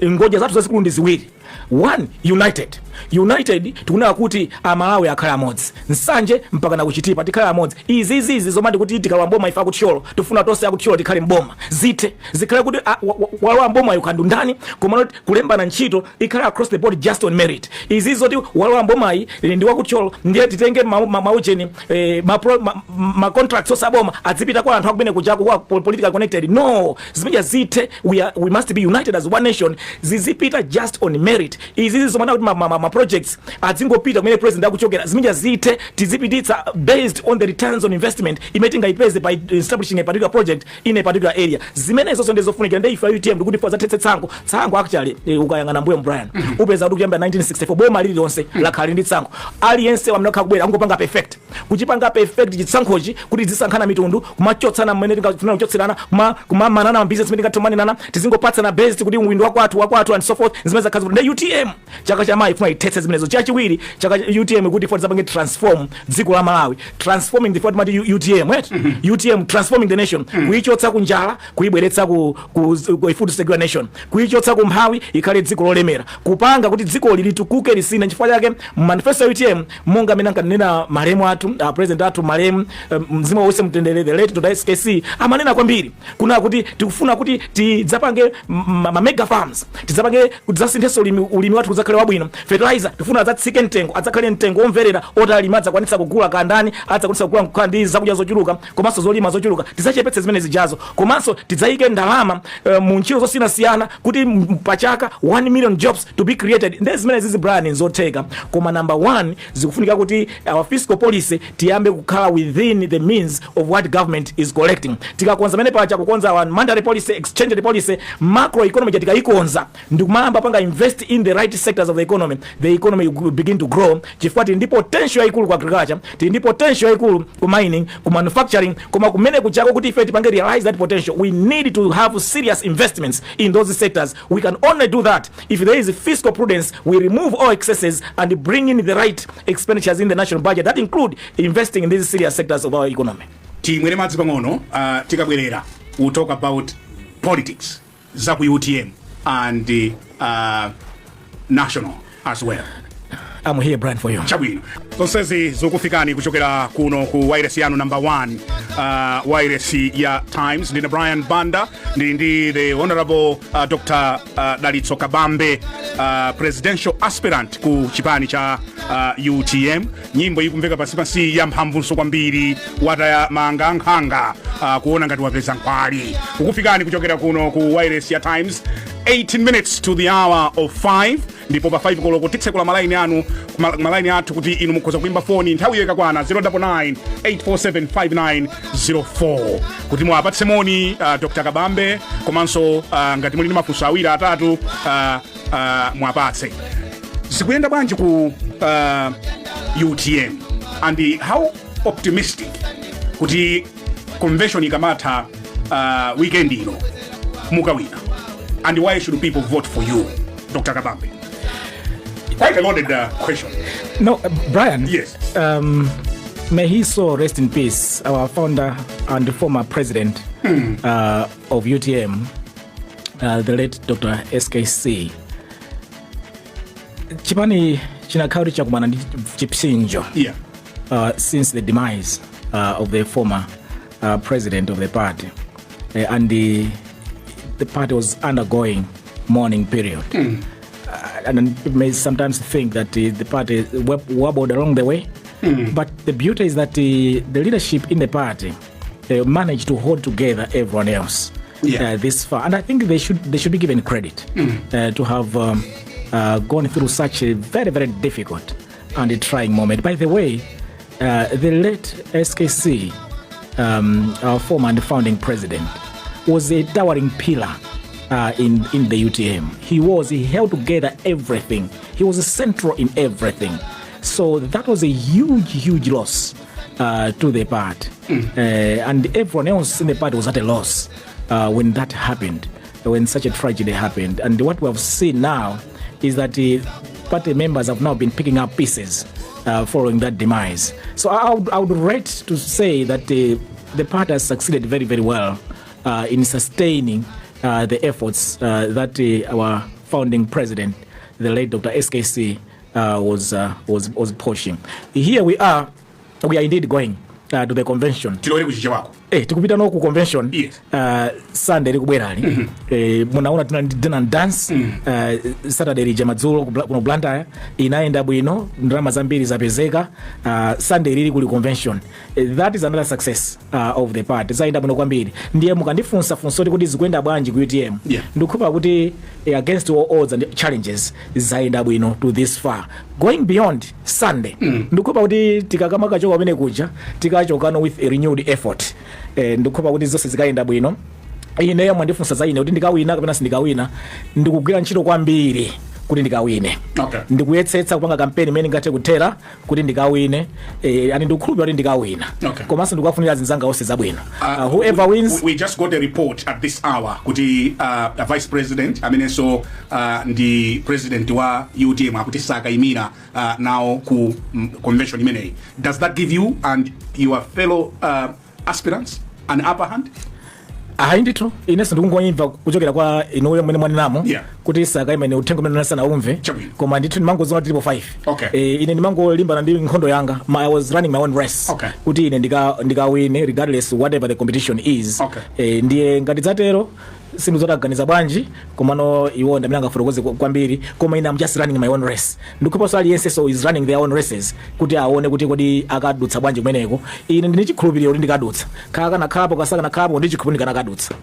Speaker 2: ngodya zathu zazikulu ndi ziwiri. One, united. United tikunena kuti Amalawi akhale amodzi, Nsanje mpaka na kuChitipa tikhale amodzi. Izizizi zomati kuti tikalowa mboma ife akuthyolo, tifuna tonse akuthyolo tikhale mboma, zithe. Zikhale kuti walowa mboma yukhandu ndani, koma not kulembana ntchito ikhale across the board, just on merit. Izizi zoti walowa mbomayi ndi wakuthyolo, ndiye titenge maucheni ma contracts osaboma adzipita kwa anthu akumene kujaku kwa political connected, no, zimeja zithe. We must be united as one nation. Zizipita just on merit. Izizi zomana kuti ma projects adzingopita kumene president akuchokera, zimeja zithe. Tizipititsa based on the returns on investment imene tingayipeze by establishing a particular project in a particular area. Zimenezo ndi zofunikira. Ndi ife UTM ndikuti fo zathetse tsankho. Tsankho actually, ukayang'ana mbuyo, Brian, upeza kuti kuyambira 1964 boma lililonse lakhala ndi tsankho. Aliyense wamene akhala kubwera angopanga perfect, kuchipanga perfect chitsankhochi kuti zisankhana mitundu, kumachotsana mmene tingafuna kuchotserana, kumamanana ma business mmene tingathomanirana, tizingopatsana based kuti windu wakwathu wakwathu and so forth. Zimene zakhazi kuti ndi UTM chaka chamayi ifuna ithetse zimenezo. Chachiwiri, chaka UTM kuti ifuna tizapange transform dziko la Malawi, transforming the format UTM, right? UTM transforming the nation, kuichotsa kunjala, kuibweretsa ku food secure nation, kuichotsa kumphawi, ikhale dziko lolemera, kupanga kuti dzikoli litukuke, lisina. Chifukwa chake manifesto ya UTM, monga amene ankanena malemu athu, president athu malemu, mzimu wonse mtendere, the late Dr. SKC, amanena kwambiri kuna kuti tikufuna kuti tidzapange ma mega farms, tidzapange kudzasinthenso ulimi wathu kudzakhale wabwino. Fertilizer tifuna adzatsike mtengo, adzakhale mtengo womverera oti alimi adzakwanitsa kugula, kandani adzakwanitsa kugula, kukhala ndi zakudya zochuluka komanso zolima zochuluka. Tidzachepetse zimene zijazo, komanso tidzayike ndalama mu ntchito zosiyanasiyana kuti pachaka 1 million jobs to be created. Ndi zimene zizi, Brian, nzotheka, koma number one zikufunika kuti our fiscal policy tiyambe kukhala within the means of what government is collecting. Tikakonza mene pacha, kukonza our monetary policy, exchange rate policy, macro economy, tikayikonza ndikumayamba panga invest in the right sectors of the economy, the economy will begin to grow, chifukwa tili ndi potential yayikulu ku agriculture, tili ndi potential yayikulu ku mining, ku manufacturing. Koma kumene kuchako kuti ife tipange realize that potential, we need to have serious investments in those sectors. We can only do that if there is fiscal prudence. We remove all excesses and bring in the right expenditures in the national budget that include investing in these serious sectors of our economy.
Speaker 1: Timwere madzi pang'ono. Tikabwerera we'll talk about politics za ku UTM and national as well.
Speaker 2: I'm here, Brian, for you.
Speaker 1: Chabwino, zonsezi zikufikani kuchokera kuno ku wireless yanu number 1, wireless ya Times. Ndine Brian Banda, ndili ndi the Honorable Dr Dalitso Kabambe, presidential aspirant ku chipani cha UTM. Nyimbo ikumveka pansipansi ya mphamvunso kwambiri, wataya manga nkhanga, kuona ngati wapeza nkhwali. Kukufikani kuchokera kuno ku wireless ya Times, 18 minutes to the hour of 5, ndipo pa 5 koloko titsekula malaini anu, malaini athu kuti inu mukhoza kuimba foni nthawi iyo ikakwana, 099 847 5904, kuti muwapatse moni Dr Kabambe, komanso ngati muli ndi mafunso awiri atatu, mwapatse. Zikuyenda bwanji ku UTM, and how optimistic kuti convention ikamatha weekend ino mukawina, and why should people vote for you, Dr Kabambe? Quite a loaded question.
Speaker 2: No, Brian.
Speaker 1: Yes.
Speaker 2: May he so rest in peace, our founder and former president of UTM, the late Dr. SKC. Chipani chinakhala kuti chakumana ndi chipsinjo since the demise of the former president of the party. And the party was undergoing mourning period. And people may sometimes think that the party wobbled along the way. But the beauty is that the leadership in the party managed to hold together everyone else this far. And I think they should be given credit to have gone through such a very, very difficult and a trying moment. By the way, the late SKC, our former and founding president, was a towering pillar in the UTM. He held together everything. He was central in everything. So that was a huge, huge loss to the party. And everyone else in the party was at a loss when that happened, when such a tragedy happened. And what we have seen now is that the party members have now been picking up pieces following that demise. So I would rate to say that the party has succeeded very, very well in sustaining the efforts that our founding president, the late Dr. SKC, was pushing. Here we are indeed going to the convention.
Speaker 1: Tilowere kuchichewako.
Speaker 2: Tikupita no ku convention Sunday likubwerali. Munaona tina dinner and dance Saturday lija madzulo kuno Blantyre, inayenda bwino, ndalama zambiri zapezeka. Sunday lili kuli convention. That is another success of the party. Zayenda bwino kwambiri. Ndiye mukandifunsa funso kuti zikuyenda bwanji ku UTM, ndikukhulupirira kuti against all odds and challenges zayenda bwino to this far. Going beyond Sunday, ndikukhulupirira kuti tikakamakachoka pamene kuja, tikachokano with a renewed effort. Ndikukhulupirira kuti zonse zikayenda bwino. Ineyo mwandifunsa za ine kuti ndikawina kapena sindikawina. Ndikugwira ntchito kwambiri kuti ndikawine. Ndikuyetsetsa kupanga kampeni imene ndingathe kuthera kuti ndikawine, ani ndikukhulupirira kuti ndikawina. Komanso ndikuwafunira azinzanga onse zabwino. Whoever wins.
Speaker 1: We just got a report at this hour kuti a vice president amenenso ndi president wa UTM akuti sakayimira nawo ku convention imeneyi. Does that give you and your fellow aspirants an upper hand?
Speaker 2: Ayi ndithu, inenso ndikungoimva kuchokera kwa inuyo mwene mwanenamo kuti sakayima. Ine uthenga umene sanaumve.
Speaker 1: Chabwino.
Speaker 2: Koma ndithu ndimangoziona tilipo 5. Ine ndimangolimbana ndi nkhondo yanga. I was running my own race kuti ine ndikawine regardless whatever the competition is. Ndiye ngati dzatero sindizotaganiza bwanji, komano iwo ndamene angafotokoze kwambiri. Koma ine I'm just running my own race. Ndikhupanso aliyense so is running their own races kuti aone kuti kodi akadutsa bwanji kumeneko. Ine ndine chikhulupiriro kuti ndikadutsa, khala kanakhalapo kasakanakhalapo, ndi chikhulupiriro ndikanakadutsa.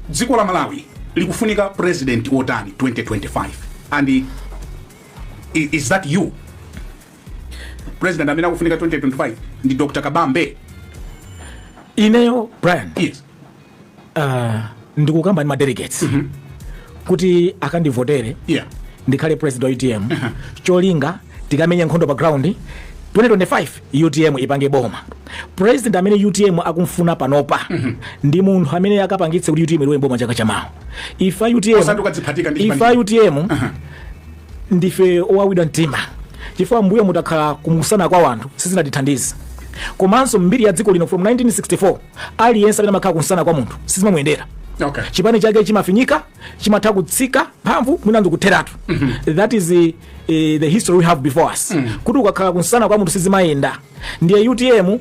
Speaker 1: Dziko la Malawi likufunika president wotani 2025, and is that you? President amene akufunika 2025 ndi Dr Kabambe?
Speaker 2: Ineyo, Brian,
Speaker 1: Yes.
Speaker 2: ndikukamba ndi ma delegates kuti akandivotere ndikhale president wa UTM, cholinga tikamenye nkhondo pa ground, 2025 UTM ipange boma. President amene UTM akumfuna panopa ndi munthu amene akapangitse kuti UTM ilowe boma chaka chamawa. Ifa UTM,
Speaker 1: Osati ukadziphatika ndi
Speaker 2: ifa
Speaker 1: chipani.
Speaker 2: UTM ndife owawidwa mtima chifukwa mbuyo mutakhala kumusana kwa wanthu sizinatithandize. Komanso mbiri ya dziko lino from 1964, aliyense amene amakhala kumsana kwa munthu sizimamuyendera. Chipani chake chimafinyika, chimatha kutsika mphamvu, mwina ndikutheratu. That is the history we have before us, kuti ukakhala kumsana kwa munthu sizimayenda. Ndiye UTM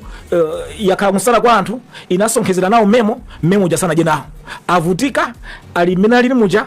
Speaker 2: yakhala kumsana kwa anthu, inasonkhezera nawo memo memo uja sanadye nawo, avutika ali mmene alili muja.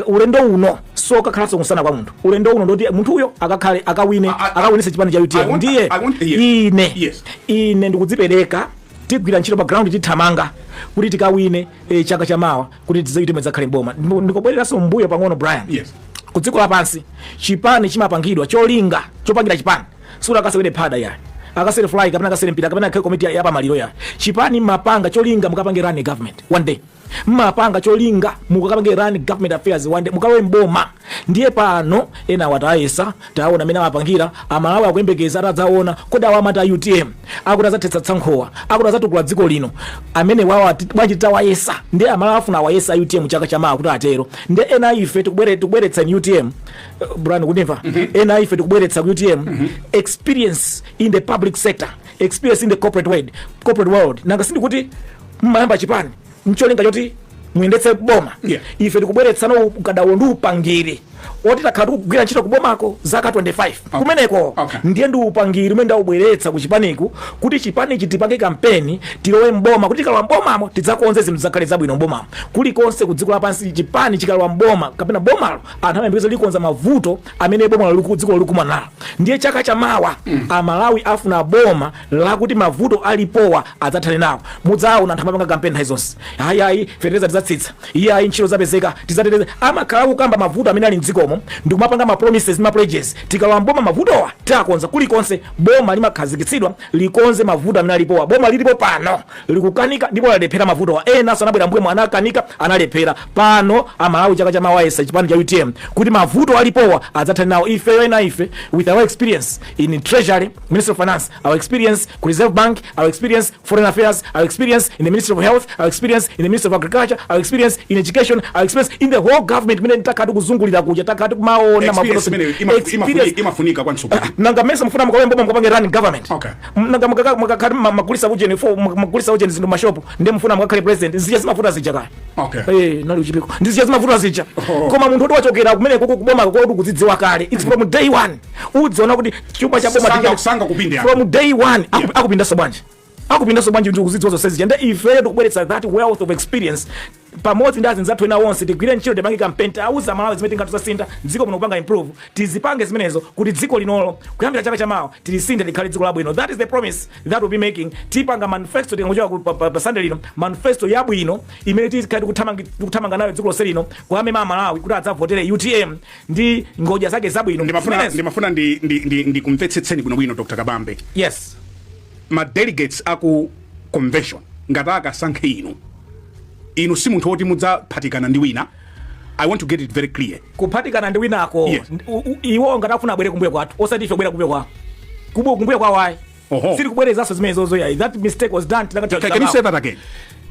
Speaker 2: Ulendo uno sokakhalanso kumsana kwa munthu. Ulendo uno ndoti munthu uyo akakhale akawine, akawinise chipani cha UTM. Ndiye
Speaker 1: Yes.
Speaker 2: ine ine ndikudzipereka, tigwira ntchito pa ground, tithamanga kuti tikawine chaka chamawa kuti tizaitime zakhale mboma. Ndikubwereranso mbuyo pang'ono, Brian.
Speaker 1: Yes.
Speaker 2: Ku dziko lapansi chipani chimapangidwa, cholinga chopangira chipani sikuti akasewere phada yani, akasewere fly, kapena akasewere mpira, kapena akhale komiti ya pamaliro yani. Chipani mapanga cholinga mukapange run a government one day. Mmapanga cholinga mukapange run government affairs one day, mukalowe mboma. Ndiye pano ena watayesa, taona amene amapangira. Amalawi akuyembekeza atadzaona, kodi awa amati a UTM akuti adzathetsa tsankhowa, akuti adzatukula dziko lino, amene wawa bwanji tawayesa? Ndiye Amalawi afuna awayesa a UTM chaka chamawa kuti atero. Ndiye ena ife tikubweretsa in UTM, Brian, kundimva? Ena ife tikubweretsa ku UTM experience in the public sector, experience in the corporate world. Nanga sindikuti mmayamba chipani mcholinga choti muyendetse boma? Ife tikubweretsano ukadaulo ndi upangiri oti takhala tikugwira ntchito kubomako zaka 25 kumeneko. Ndiye ndi upangiri umene ndawubweretsa ku chipaniku kuti chipanichi tipange kampeni, tilowe mboma, kuti tikalowa mbomamo tidzakonze zinthu, zakhale zabwino mbomamo. Kulikonse ku dziko lapansi, chipani chikalowa mboma kapena bomalo, anthu amayembekeza likonza mavuto amene bomalo dziko likumana nalo. Ndiye chaka chamawa Amalawi afuna boma lakuti mavuto alipowa adzathane nawo. Mudzaona anthu amapanga kampeni nthawi zonse, ayi, ayi, fetereza tidzatsitsa, iye ayi, ntchito zapezeka, tidzateteza. Amakhala kukamba mavuto amene ali mdzikomo ndikumapanga ma promises ndi ma pledges, tikalowa mboma mavutowa tiakonza. Kulikonse boma limakhazikitsidwa likonze mavuto amene alipowa. Boma lilipo pano likukanika ndipo lalephera mavutowa. Ena sanabwera mbwemo, anakanika, analephera. Pano Amalawi chaka chamawa ayesa chipani cha UTM kuti mavuto alipowa adzathane nawo. Ifeyo, ena ife, with our experience in Treasury, Ministry of Finance, our experience ku Reserve Bank, our experience foreign affairs, our experience in the Ministry of Health, our experience in the Ministry of Agriculture, our experience in education, our experience in the whole government mene takati kuzungulira kuja, takati kumaona
Speaker 1: Experience imene imafunika kwa mtsogoleri.
Speaker 2: Nanga mesa mufuna mukalowe mboma mukapange running government? Nanga mukakhati magulisa ujeni fo, magulisa ujeni zinthu mashopu, ndiye mufuna mukakhale president? Zija zimavuta zija kaya. Eh, nali uchipiko, ndizija zimavuta zija. Koma munthu oti wachokera kumene kuko kuboma koti kudzidziwa kale, it's from day one udziona kuti chuma cha boma
Speaker 1: Sanga kupinde.
Speaker 2: From day one akupindaso bwanji? Akupindaso bwanji ndi kuzidziwa zonse zija? Nde ifeyo tikubweretsa that wealth of experience pamodzi ndi azinzathu ena onse. Tigwire ntchito, tipange campaign, tiauza Malawi zimene tingatuzasintha dziko muno, kupanga improve. Tizipange zimenezo kuti dziko linolo kuyambira chaka chamawa tilisinthe, likhale dziko labwino. That is the promise that we'll be making. Tipanga manifesto tikangochoka pa Sunday lino, manifesto yabwino imene tikhale tikuthamanga nayo dziko lonse lino kuyamema Amalawi kuti adzavotere UTM ndi ngodya zake zabwino.
Speaker 1: Ndimafuna
Speaker 2: Zimenezo.
Speaker 1: Ndimafuna ndi kumvetsetseni bwinobwino, Dr Kabambe.
Speaker 2: Yes.
Speaker 1: Ma delegates aku convention ngati akasankhe inu, inu si munthu woti mudzaphatikana ndi wina? I want to get it very clear.
Speaker 2: Kuphatikana ndi winako?
Speaker 1: Yes.
Speaker 2: Iwo ngati afuna abwere kumbuyo kwathu, osati ife kubwera kumbuyo kwawo. Kumbuyo kwawo ayi. Sili kubwerezanso zimenezozo yayi. That mistake was done.
Speaker 1: Can you say that again?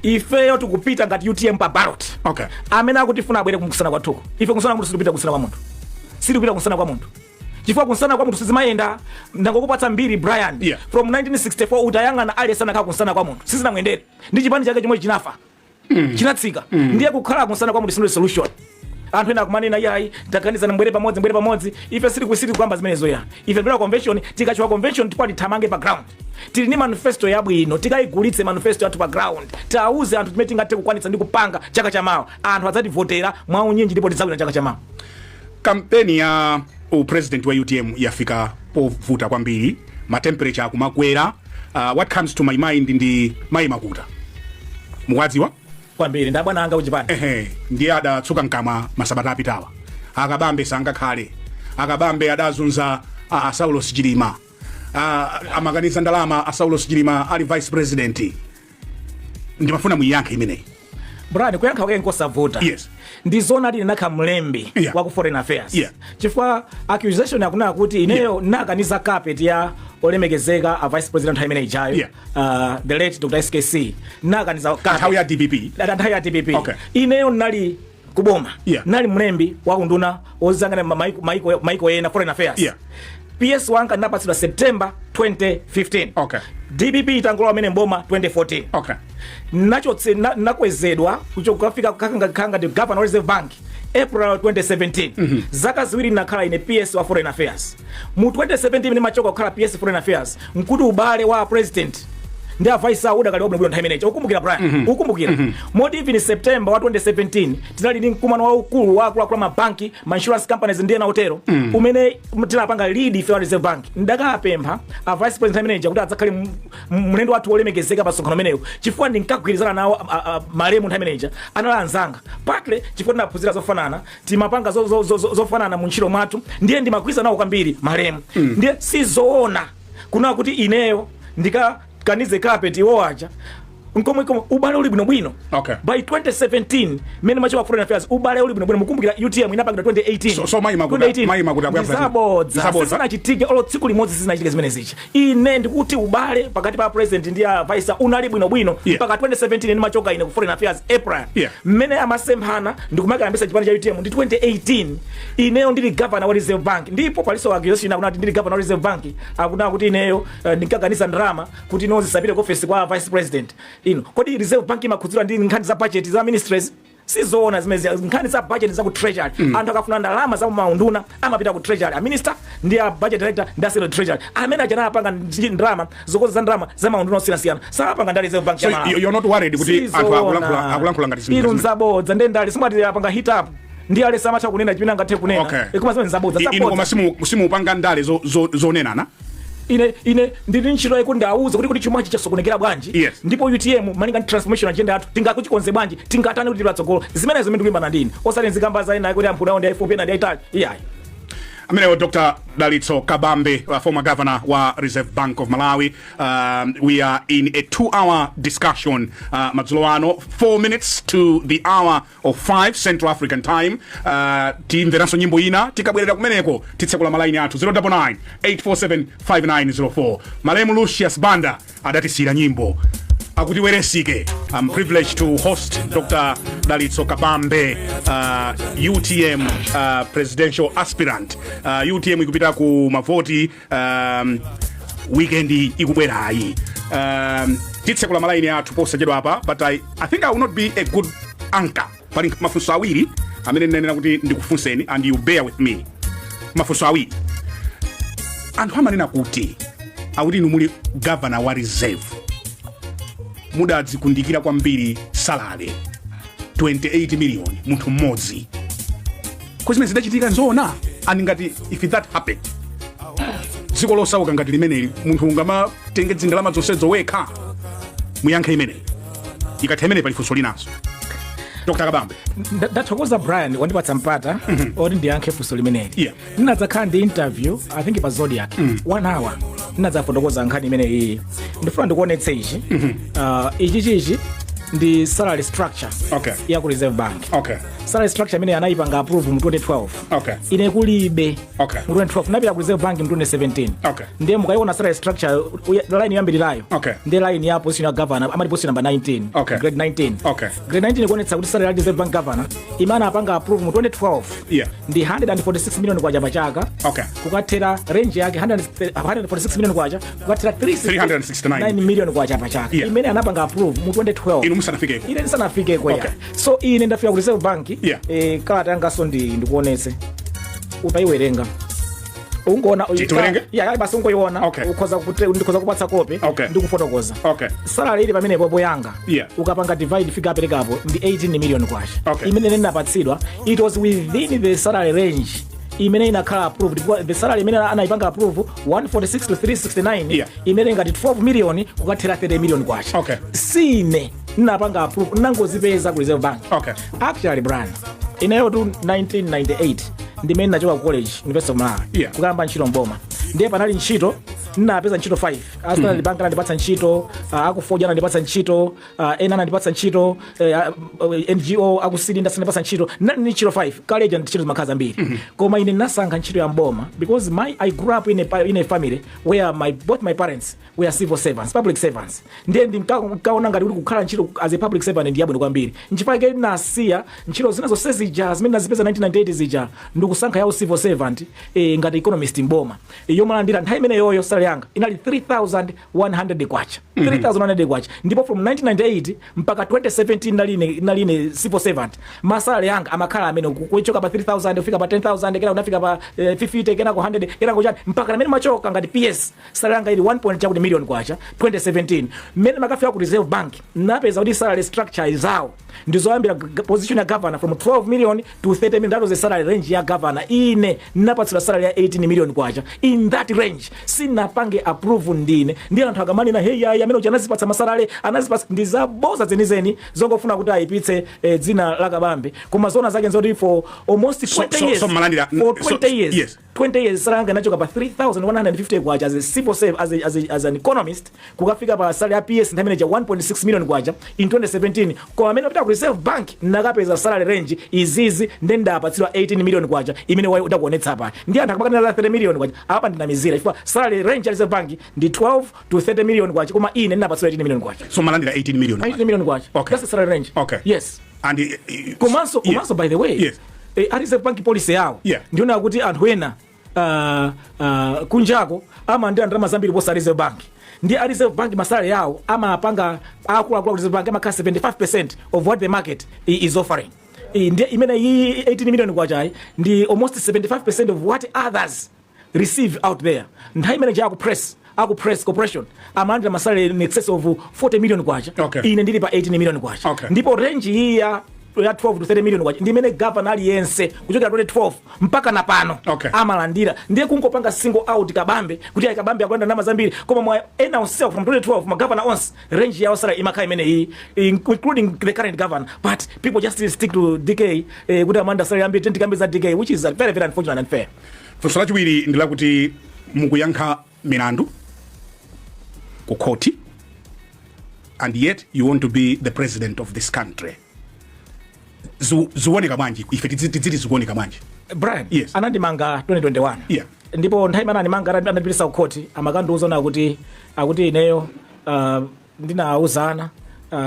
Speaker 2: Ifeyo tikupita ngati UTM pa ballot. Amene akutifuna abwere kumsana kwathuko. Ife kumsana kwa munthu sitikupita, kumsana kwa munthu sitikupita, kumsana kwa munthu, chifukwa kumsana kwa munthu sizimayenda. Ndangokupatsa mbiri, Brian. From 1964 utayang'ana, aliyense anakhala kumsana kwa munthu sizinamuyendere, ndi chipani chake chomwe chinafa, chinatsika. Ndiye kukhala kumsana kwa munthu sino solution. Anthu ena akumanena, iyayi, taganizana, mbwere pamodzi, mbwere pamodzi. Ife sili kuyamba zimenezo ya. Ife tipita convention. Tikachoka convention tipati thamange pa ground. Tili ndi manifesto yabwino, tikayigulitse manifesto yathu pa ground, tiauze anthu timene tingathe kukwanitsa ndi kupanga chaka chamawa. Anthu adzativotera mwaunyinji ndipo tidzawina chaka chamawa.
Speaker 1: Kampeni ya upresident wa UTM yafika povuta kwambiri, ma temperature akumakwera. What comes to my mind ndi Mayi Makuta, mukuwadziwa?
Speaker 2: Kwambiri, ndi abwana anga kuchipani.
Speaker 1: Ehe, ndiye adatsuka mkamwa masabata apitawa, "Akabambe sangakhale, Akabambe adazunza a Saulos Chilima, amakaniza ndalama a Saulos Chilima ali vice president." Ndimafuna muyiyankhe imeneyi.
Speaker 2: Brian, kuyankha kwake nkosavuta. Ndi zona ati ndinakhala mlembi wa ku foreign affairs, chifukwa accusation yakunena kuti ineyo nakaniza carpet ya olemekezeka a vice president nthawi imene ijayo, the late Dr SKC, nakaniza carpet.
Speaker 1: Nthawi ya DPP?
Speaker 2: Nthawi ya DPP. Ineyo nali kuboma, nali mlembi wa kunduna ozangana maiko ena, foreign affairs. PS wanga ndinapatsidwa September 2015, DPP itangolowa amene mboma 2014. Nachotse nakwezedwa kukafika kukhala ngati governor wa Reserve Bank April 2017. Zaka 2 nakhala ine PS wa foreign affairs. Mu 2017 imene machoka kukhala PS foreign affairs, nkuti ubale wa president ndi a vice awo udakali wabwinobwino nthawi imeneyi. Ukumbukira, Brian? Ukumbukira? Moti even September wa 2017 tinali ndi mkumano waukulu wa akuluakulu mabanki, ma insurance companies ndi ena otero, umene tinapanga lead ife wa Reserve Bank. Ndakapempha a vice president manager kuti adzakhale mlendo wathu wolemekezeka pa msonkhano umenewu, chifukwa ndinkagwirizana nawo malemu nthawi imeneja anali anzanga, partly chifukwa tinaphunzira zofanana, timapanga zofanana mu ntchito mwathu, ndiye ndimagwirizana nawo kwambiri malemu. Ndiye sizoona kunena kuti ineyo ndikakanize carpet iwo aja. Nkomwe komwe ubale uli bwinobwino. By 2017 mmene machoka foreign affairs, ubale uli bwinobwino. Mukumbukira UTM inapangidwa 2018.
Speaker 1: So
Speaker 2: 2018.
Speaker 1: mayima kuti
Speaker 2: Ndizabodza.
Speaker 1: Ndizabodza.
Speaker 2: Sizinachitike olo tsiku limodzi, sizinachitike zimene zicha. Ine ndikuti ubale pakati pa president ndi a vice unali bwinobwino mpaka 2017 ndimachoka ine ku foreign affairs, April. Mmene amasemphana ndikumakayambisa chipani cha UTM ndi 2018, ineyo ndili governor wa Reserve Bank. Ndipo paliso accusation akunati ndili governor wa Reserve Bank, akunena kuti ineyo ndinkaganiza ndalama kuti ino zisapite ku office kwa vice president ino. Kodi Reserve Bank imakhudzidwa ndi nkhani za budget za ministries? Sizoona zimene. Nkhani za budget za ku treasury. Anthu akafuna ndalama za maunduna amapita ku treasury, a minister ndi a budget director ndi a secretary treasury amene aja anapanga ndalama zokonza za ndalama za maunduna osiyanasiyana, sapanga ndi Reserve Bank
Speaker 1: So
Speaker 2: ya Malawi.
Speaker 1: You're not worried kuti anthu
Speaker 2: Sizoona.
Speaker 1: akulankhula ngati zinthu
Speaker 2: Inu,
Speaker 1: zimene-
Speaker 2: nzabodza. Ndi ndale, simwati apanga hit up ndi ale samatha kunena chimene angathe kunena. Koma zimene nzabodza.
Speaker 1: Inu koma
Speaker 2: Zabodza.
Speaker 1: Simupanga ndale zonenana.
Speaker 2: Ine ndili ntchito yakuti ndawuze kuti chumachi chasokonekera bwanji ndipo UTM malinga ndi transformation agenda yathu tingakuchikonze bwanji, tingatani kuti tipatsogolo. Zimenezo zimene ndikulimbana ndine, osati nzikamba za ena kuti amphuna ndi ayifupi, ena ndi ayitali, iyayi.
Speaker 1: Amenewo Dr Dalitso Kabambe, former governor wa Reserve Bank of Malawi. We are in a 2-hour discussion madzulo ano, 4 minutes to the hour of 5 Central African Time. Timveranso nyimbo ina, tikabwerera kumeneko titsekula malaini athu 099 847 5904. Malemu Lucius Banda adatisiyira nyimbo akuti "Weresike". I'm privileged to host Dr Dalitso Kabambe, UTM presidential aspirant. UTM ikupita ku mavoti weekend ikubwerayi. Titsekula malaini athu posachedwa apa, but I think I will not be a good anchor. Pali mafunso awiri amene ndinanena kuti ndikufunseni, and you bear with me. Mafunso awiri. Anthu amanena kuti, akuti inu muli governor wa Reserve, mudadzikundikira kwambiri salary 28 million munthu mmodzi. Ko zimene zidachitika nzoona? And ngati if that happened, dziko losauka ngati limeneli, munthu ungamatenge dzindalama zonsezo wekha? Muyankhe imeneyi. Ikatha imene, pali funso linanso, Dr Kabambe.
Speaker 2: Ndathokoza Brian, wandipatsa mpata oti ndiyankhe funso limeneli. Ndinadzakhala ndi interview, I think pa Zodiac, one hour, ndinadzafotokoza nkhani imene iyi. Ndifuna ndikuonetse ichi. Ichi chichi ndi salary structure ya ku Reserve Bank. Salary structure imene anayipanga approve mu 2012. Ine kulibe. Mu 2012 napita ku Reserve Bank mu 2017. Ndiye mukayiona salary structure, line yoyambirirayo ndiye line ya position ya governor, amati position number 19, grade 19. Grade 19 ikuonetsa kuti salary ya Reserve Bank governor imene apanga approve mu 2012 ndi 146 million kwacha pachaka, kukathera range yake 100 146 million kwacha kukathera
Speaker 1: 369
Speaker 2: 369 million kwacha pachaka, imene anapanga approve mu 2012.
Speaker 1: Inu musanafikeko.
Speaker 2: Ine ndisanafikeko. Ya. So ine ndafika ku Reserve Bank. Kalata yangaso ndi ndikuonetse, utayiwerenga, ungoona.
Speaker 1: Tiwerenge?
Speaker 2: Ya, basi, ungoiona. Ndikhoza kupatsa kope ndikufotokoza. Salary ili pamene popo yanga, ukapanga divide figure aperekapo ndi 18 million kwacha imene ndinapatsidwa. It was within the salary range imene inakhala approved, because the salary imene anayipanga approve, 146 to 369, imene ngati 12 million kukathera 30 million kwacha. Sine ndinapanga approve, ndinangozipeza ku Reserve Bank. Actually, Brian, ineyo tu 1998 ndimene nachoka ku college, University of Malawi, kukayamba ntchito mboma. Ndiye panali ntchito, ndinapeza ntchito 5. A Standard Bank anandipatsa ntchito, akufoja anandipatsa ntchito, ena anandipatsa ntchito, NGO akusilinda sanandipatsa ntchito. Ndinali ndi ntchito 5. Kaleja ntchito zimakhala zambiri, koma ine ndinasankha ntchito ya mboma because I grew up in a family where both my parents were civil servants, public servants. Ndiye ndinkaona ngati kuti kukhala ntchito as a public servant ndi yabwino kwambiri. Nchifukwa chake ndinasiya ntchito zina zonse zija zimene ndazipeza 1998 zija, ndikusankha yawo civil servant, ngati economist mboma, yomwe landira nthawi imeneyoyo salary yanga inali 3100 kwacha, 3100 kwacha. Ndipo from 1998 mpaka 2017 naline civil servant, ma salary yanga amakhala amene kuchoka pa 3000 kufika pa 10,000, kena kunafika pa 50, kena ku 100, kena kuchani, mpaka amene machoka ngati PS salary yanga ili 1 point chakuti million kwacha 2017. Mmene makafika ku Reserve Bank, napeza kuti salary structure zawo ndizoyambira position ya governor from 12 million to 30 million. That was the salary range ya governor. Ine napatsidwa salary ya 18 million kwacha in that range. Sinapange approve ndine. Ndi anthu akamanena, "Hey, ayi, amene uja anazipatsa ma salary, anazipatsa," ndizaboza zenizeni zongofuna kuti ayipitse dzina la Kabambe. Koma zona zake nzoti for almost 20 years,
Speaker 1: So malandira
Speaker 2: for 20 years, 20 years salary yanga inachoka pa 3150 kwacha as a civil servant, as an economist, kukafika pa salary ya PS nthawi imeneja 1.6 million kwacha in 2017. Koma amene apita ku Reserve Bank nakapeza salary range izizi, ndi ndapatsidwa 18 million kwacha imene wayi udakuonetsa apa. Ndi anthu akamakana za 30 million kwacha, apa ndinamizira, chifukwa salary range ya Reserve Bank ndi 12 to 30 million kwacha, koma ine ndinapatsidwa 18 million kwacha.
Speaker 1: So malandira 18 million?
Speaker 2: 18 million kwacha. That's the salary range. Yes.
Speaker 1: And
Speaker 2: Komanso, komanso, by the way, a Reserve Bank policy yawo ndiona kuti anthu ena kunjako amalandira ndalama zambiri posa Reserve Bank. Ndi a Reserve Bank ma salary yawo amapanga, akuluakulu a Reserve Bank amakhala 75% of what the market is offering. Ndi imene iyi 18 million kwachayi ndi almost 75% of what others receive out there. Nthawi imene aku Press, aku Press Corporation amalandira ma salary in excess of 40 million kwacha. Ine ndili pa 18 million kwacha. Ndipo range iyi ya 12 to 30 million kwacha ndi imene governor aliyense kuchokera 2012 mpaka na pano amalandira. Ndiye kungopanga single out Kabambe kuti ayi, Kabambe akulanda ndalama zambiri, koma mwa ena onsewa from 2012 ma governor onse range yawo salary imakhala imene iyi, including the current governor. But people just stick to DK kuti amanda salary ambiri, tikambe za DK, which is very, very unfortunate and unfair.
Speaker 1: Funso lachiwiri ndi lakuti mukuyankha milandu ku khoti and yet you want to be the president of this country. Zikuoneka bwanji? Ife tidziti zikuoneka bwanji?
Speaker 2: Brian,
Speaker 1: Yes.
Speaker 2: anandimanga 2021. Ndipo nthawi imene anandimanga, anandipitisa ku khoti, amakandiuza na kuti akuti ineyo ndinawuzana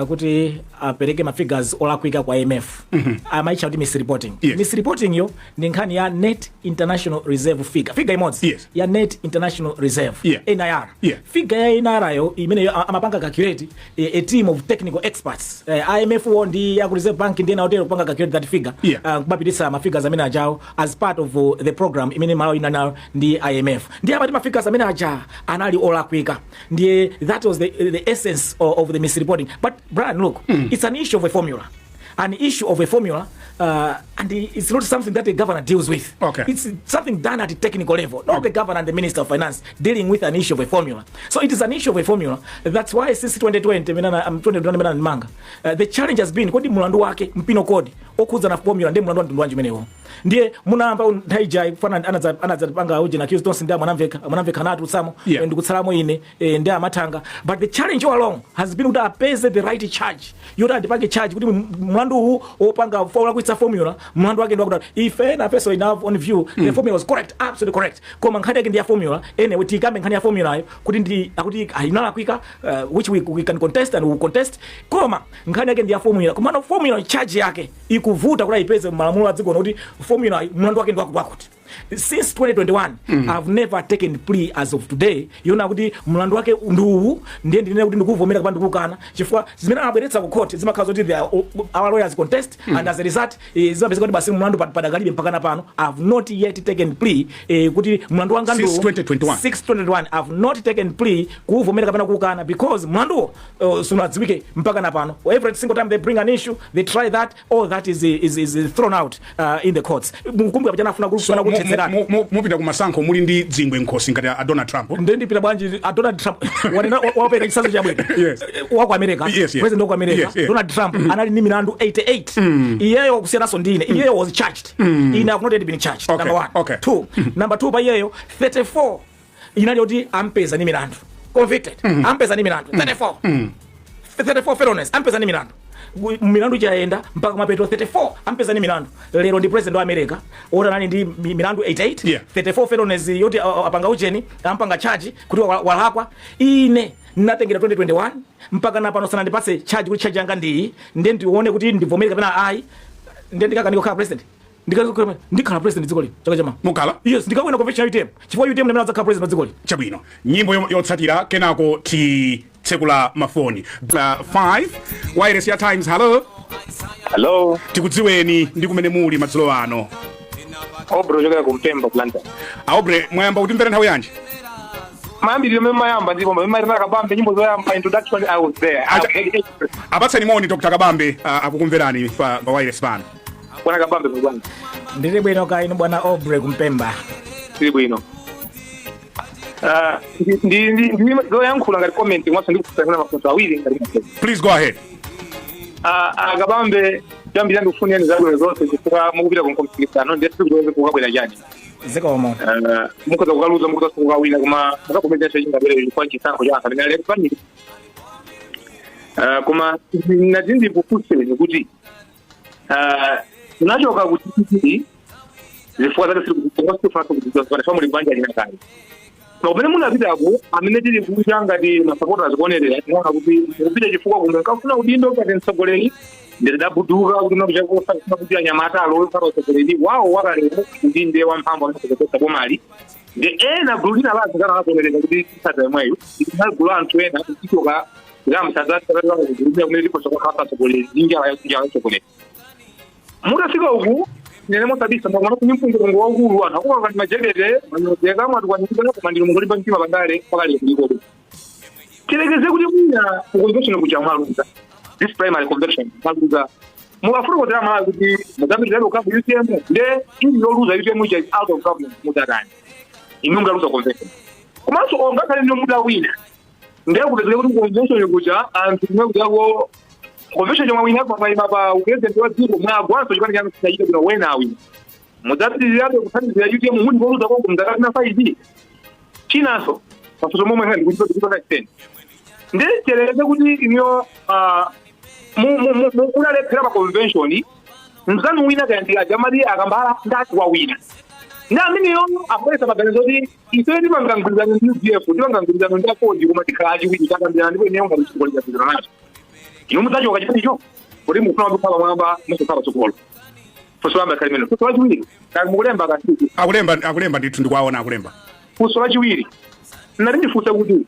Speaker 2: kuti apereke ma figures olakwika kwa IMF, amaitcha kuti misreporting. Misreporting yo ndi nkhani ya net international reserve figure, figure imodzi ya net international reserve, NIR. Figure ya NIR yo imeneyo amapanga calculate a team of technical experts, IMF wo ndi ya ku Reserve Bank ndi ena otero, kupanga calculate that figure, kumapititsa ma figures amene ajawo as part of the program imene Malawi inali nayo ndi IMF. Ndiye amati ma figures amene aja anali olakwika. Ndiye that was the essence of the misreporting. But Brian, look, it's an issue of a formula, an issue of a formula, and it's not something that the governor deals with. It's something done at the technical level, not the governor and the minister of finance dealing with an issue of a formula. So it is an issue of a formula. That's why since 2020, 2020 mena manga, the challenge has been kodi mulandu wake mpino kodi okhudza na formula ndiye mulandu wa mtundu wanji umenewo? Ndiye munamva nthawi ija fana anadzapanga uje na accused tonse ndi Mwanamveka natu tsamo ndikutsalamo ine ndi amathanga. But the challenge all along has been kuti apeze the right charge yoti andipange charge kuti mlandu uwu wopanga olakwitsa formula, mlandu wake ndi wakuti ife nafeso in our own view the formula was correct, absolutely correct, koma nkhani yake ndi ya formula. Anyway, tikambe nkhani ya formula yo kuti ndi akuti inalakwika, which we can contest and we will contest, koma nkhani yake ndi ya formula. Komano formula charge yake ikuvuta kuti ayipeze malamulo a dziko kuti formula mlandu wake ndi wakuti wakuti. Since 2021 I've never taken plea as of today yona kuti mlandu wake ndi uwu, ndiye ndinene kuti ndikuvomera kapena ndikukana, chifukwa zimene amabweretsa ku court zimakhala zoti our lawyers contest, and as a result zimapezeka kuti basi mlandu padakalibe mpaka na pano. I've not yet taken plea kuti mlandu wanga
Speaker 1: Since
Speaker 2: ndiwu.
Speaker 1: 2021.
Speaker 2: 6 2021 I've not taken plea kuvomera kapena kukana because mlanduwo sunadziwike mpaka na pano. Every single time they bring an issue, they try that, all that is thrown out in the courts. Mukumbuka pachana afuna
Speaker 1: So,
Speaker 2: kufuna kuthetserana.
Speaker 1: Mupita kumasankho muli ndi dzingwe nkhosi ngati a Donald Trump?
Speaker 2: Ndiye ndipita bwanji? A Donald Trump wanena wapereka chitsanzo chabwino. Wa ku America, president wa ku America, Donald Trump, anali ndi milandu 88. Iyeyo kusiyananso ndine, iyeyo was charged, ine have not yet been charged. Number one. Two, number two, pa iyeyo 34 inali yoti ampeza ndi milandu, convicted, ampeza ndi milandu 34, 34 felonies, ampeza ndi milandu. Milandu ichayenda mpaka kumapeto, 34 ampeza ndi milandu. Lero ndi president wa America oti anali ndi milandu 88, 34 felonies yoti apanga ucheni, ampanga charge kuti walakwa. Ine natengera 2021 mpaka napano sanandipatse charge kuti charge yanga ndiyi, ndiye ndione kuti ndivomere kapena ayi. Ndiye ndikakanika kukhala president, ndikhala president dziko lino chaka chama.
Speaker 1: Mukhala?
Speaker 2: Yes, ndikawina convention ya UTM, chifukwa UTM ndimene adzakhala president wa dziko lino.
Speaker 1: Chabwino, nyimbo yotsatira, kenako titsekula mafoni. 5 wireless ya Times, hello.
Speaker 3: Hello.
Speaker 1: Tikudziweni ndi kumene muli madzulo ano.
Speaker 3: Obre ochokera kumpemba, Blantyre.
Speaker 1: Aubrey, mwayamba kutimvera nthawi yanji?
Speaker 3: Mayambiriro meme mayamba ndipo meme mayamba Kabambe nyimbo zoyamba, introduction, I was there. I've heard it.
Speaker 1: Apatseni moni Dr Kabambe, akukumverani pa wireless pano.
Speaker 3: Bwana Kabambe, bwana.
Speaker 2: Ndili bwino, kaya inu bwana Aubrey kumpemba?
Speaker 3: Tili bwino. Ah, ndi zoyankhula ngati comment komanso ndikufunsa mafunso awiri ngati mafunso.
Speaker 1: Please go ahead.
Speaker 3: Ah, Kabambe, chambira ndikufunirani zabwino zonse chifukwa mukupita ku mpikisano, ndiye sikuti kukabwera chani.
Speaker 2: Zikomo.
Speaker 3: Mukhoza kukaluza, mukhoza kukawina, koma mukakomezenso chingabwere chifukwa chisankho cha anthu amene ali kupanira. Koma nati ndikufunseni kuti munachoka kuti zifukwa zake sikufanso muli banja lina kale, koma kumene munapitako, amene tili kunja ngati masapota zikuonerera, tinaona kuti mukupita chifukwa kumwe nkafuna udindo ngati mtsogoleri, nditidabuduka kuti nakuchakufuna kuti anyamata alowe kukhala utsogoleri wawo wakalero kuti ndiye wamphamvu amene bomali. Ndi ena gulu lina la azikana lakuonerera kuti tisata yomweyo ndi gulu la anthu ena tichoka tikamsadzaa kumene tiposa kukhala atsogoleri ndi njala njala utsogoleri. Mutafika uku, nene mosabisa, mwakumana kuni mpungupungu waukulu, anthu akukoka ndi majekete, manyozeka, mwatukwanizika, koma ndinu mukulimba mtima pandale pakali kulikobe. Tilekeze kuti mwina ku convention kuja mwaluza, this primary convention mwaluza, mukafotokozera Malawi kuti mudzapitirabe kukhala ku UTM, nde ili yoluza UTM ija is out of government, mudzatani inu mungaluza convention? Komanso ngakhale ndino mutawina, ndiye kupezeka kuti convention kuja anthu kumwe kujako convention chomwe wina mwayima pa upresident wa dziko, mwagwanso chipani chanu sinachite bwino, wena awina, mudzapitirirabe kuthandizira UTM muli koluza konko mzaka zina 5? Chinanso, pafunso momwe ngati kuti extend, ndi tiyerekeze kuti iniyo munalephera pa convention, mzanu wina kaya ndi ajamali akambala ndati wawina, ndi ameneyo akubweretsa maganizo kuti ife tipanga mgwirizano ndi UDF, tipanga mgwirizano ndi AFORD, koma tikhala achiwiri, takambirana, ndipo ineyo ngati mtsogoleri gwirizano nazo, inu mudzachoka chipanicho kuti mukufuna kukhala pamwamba, musakhala patsogolo? Funso lamba khali mene. Funso lachiwiri, kaya mukulemba kasiku?
Speaker 1: Akulemba, akulemba ndithu, ndikuwaona akulemba.
Speaker 3: Funso lachiwiri, nati ndifunse kuti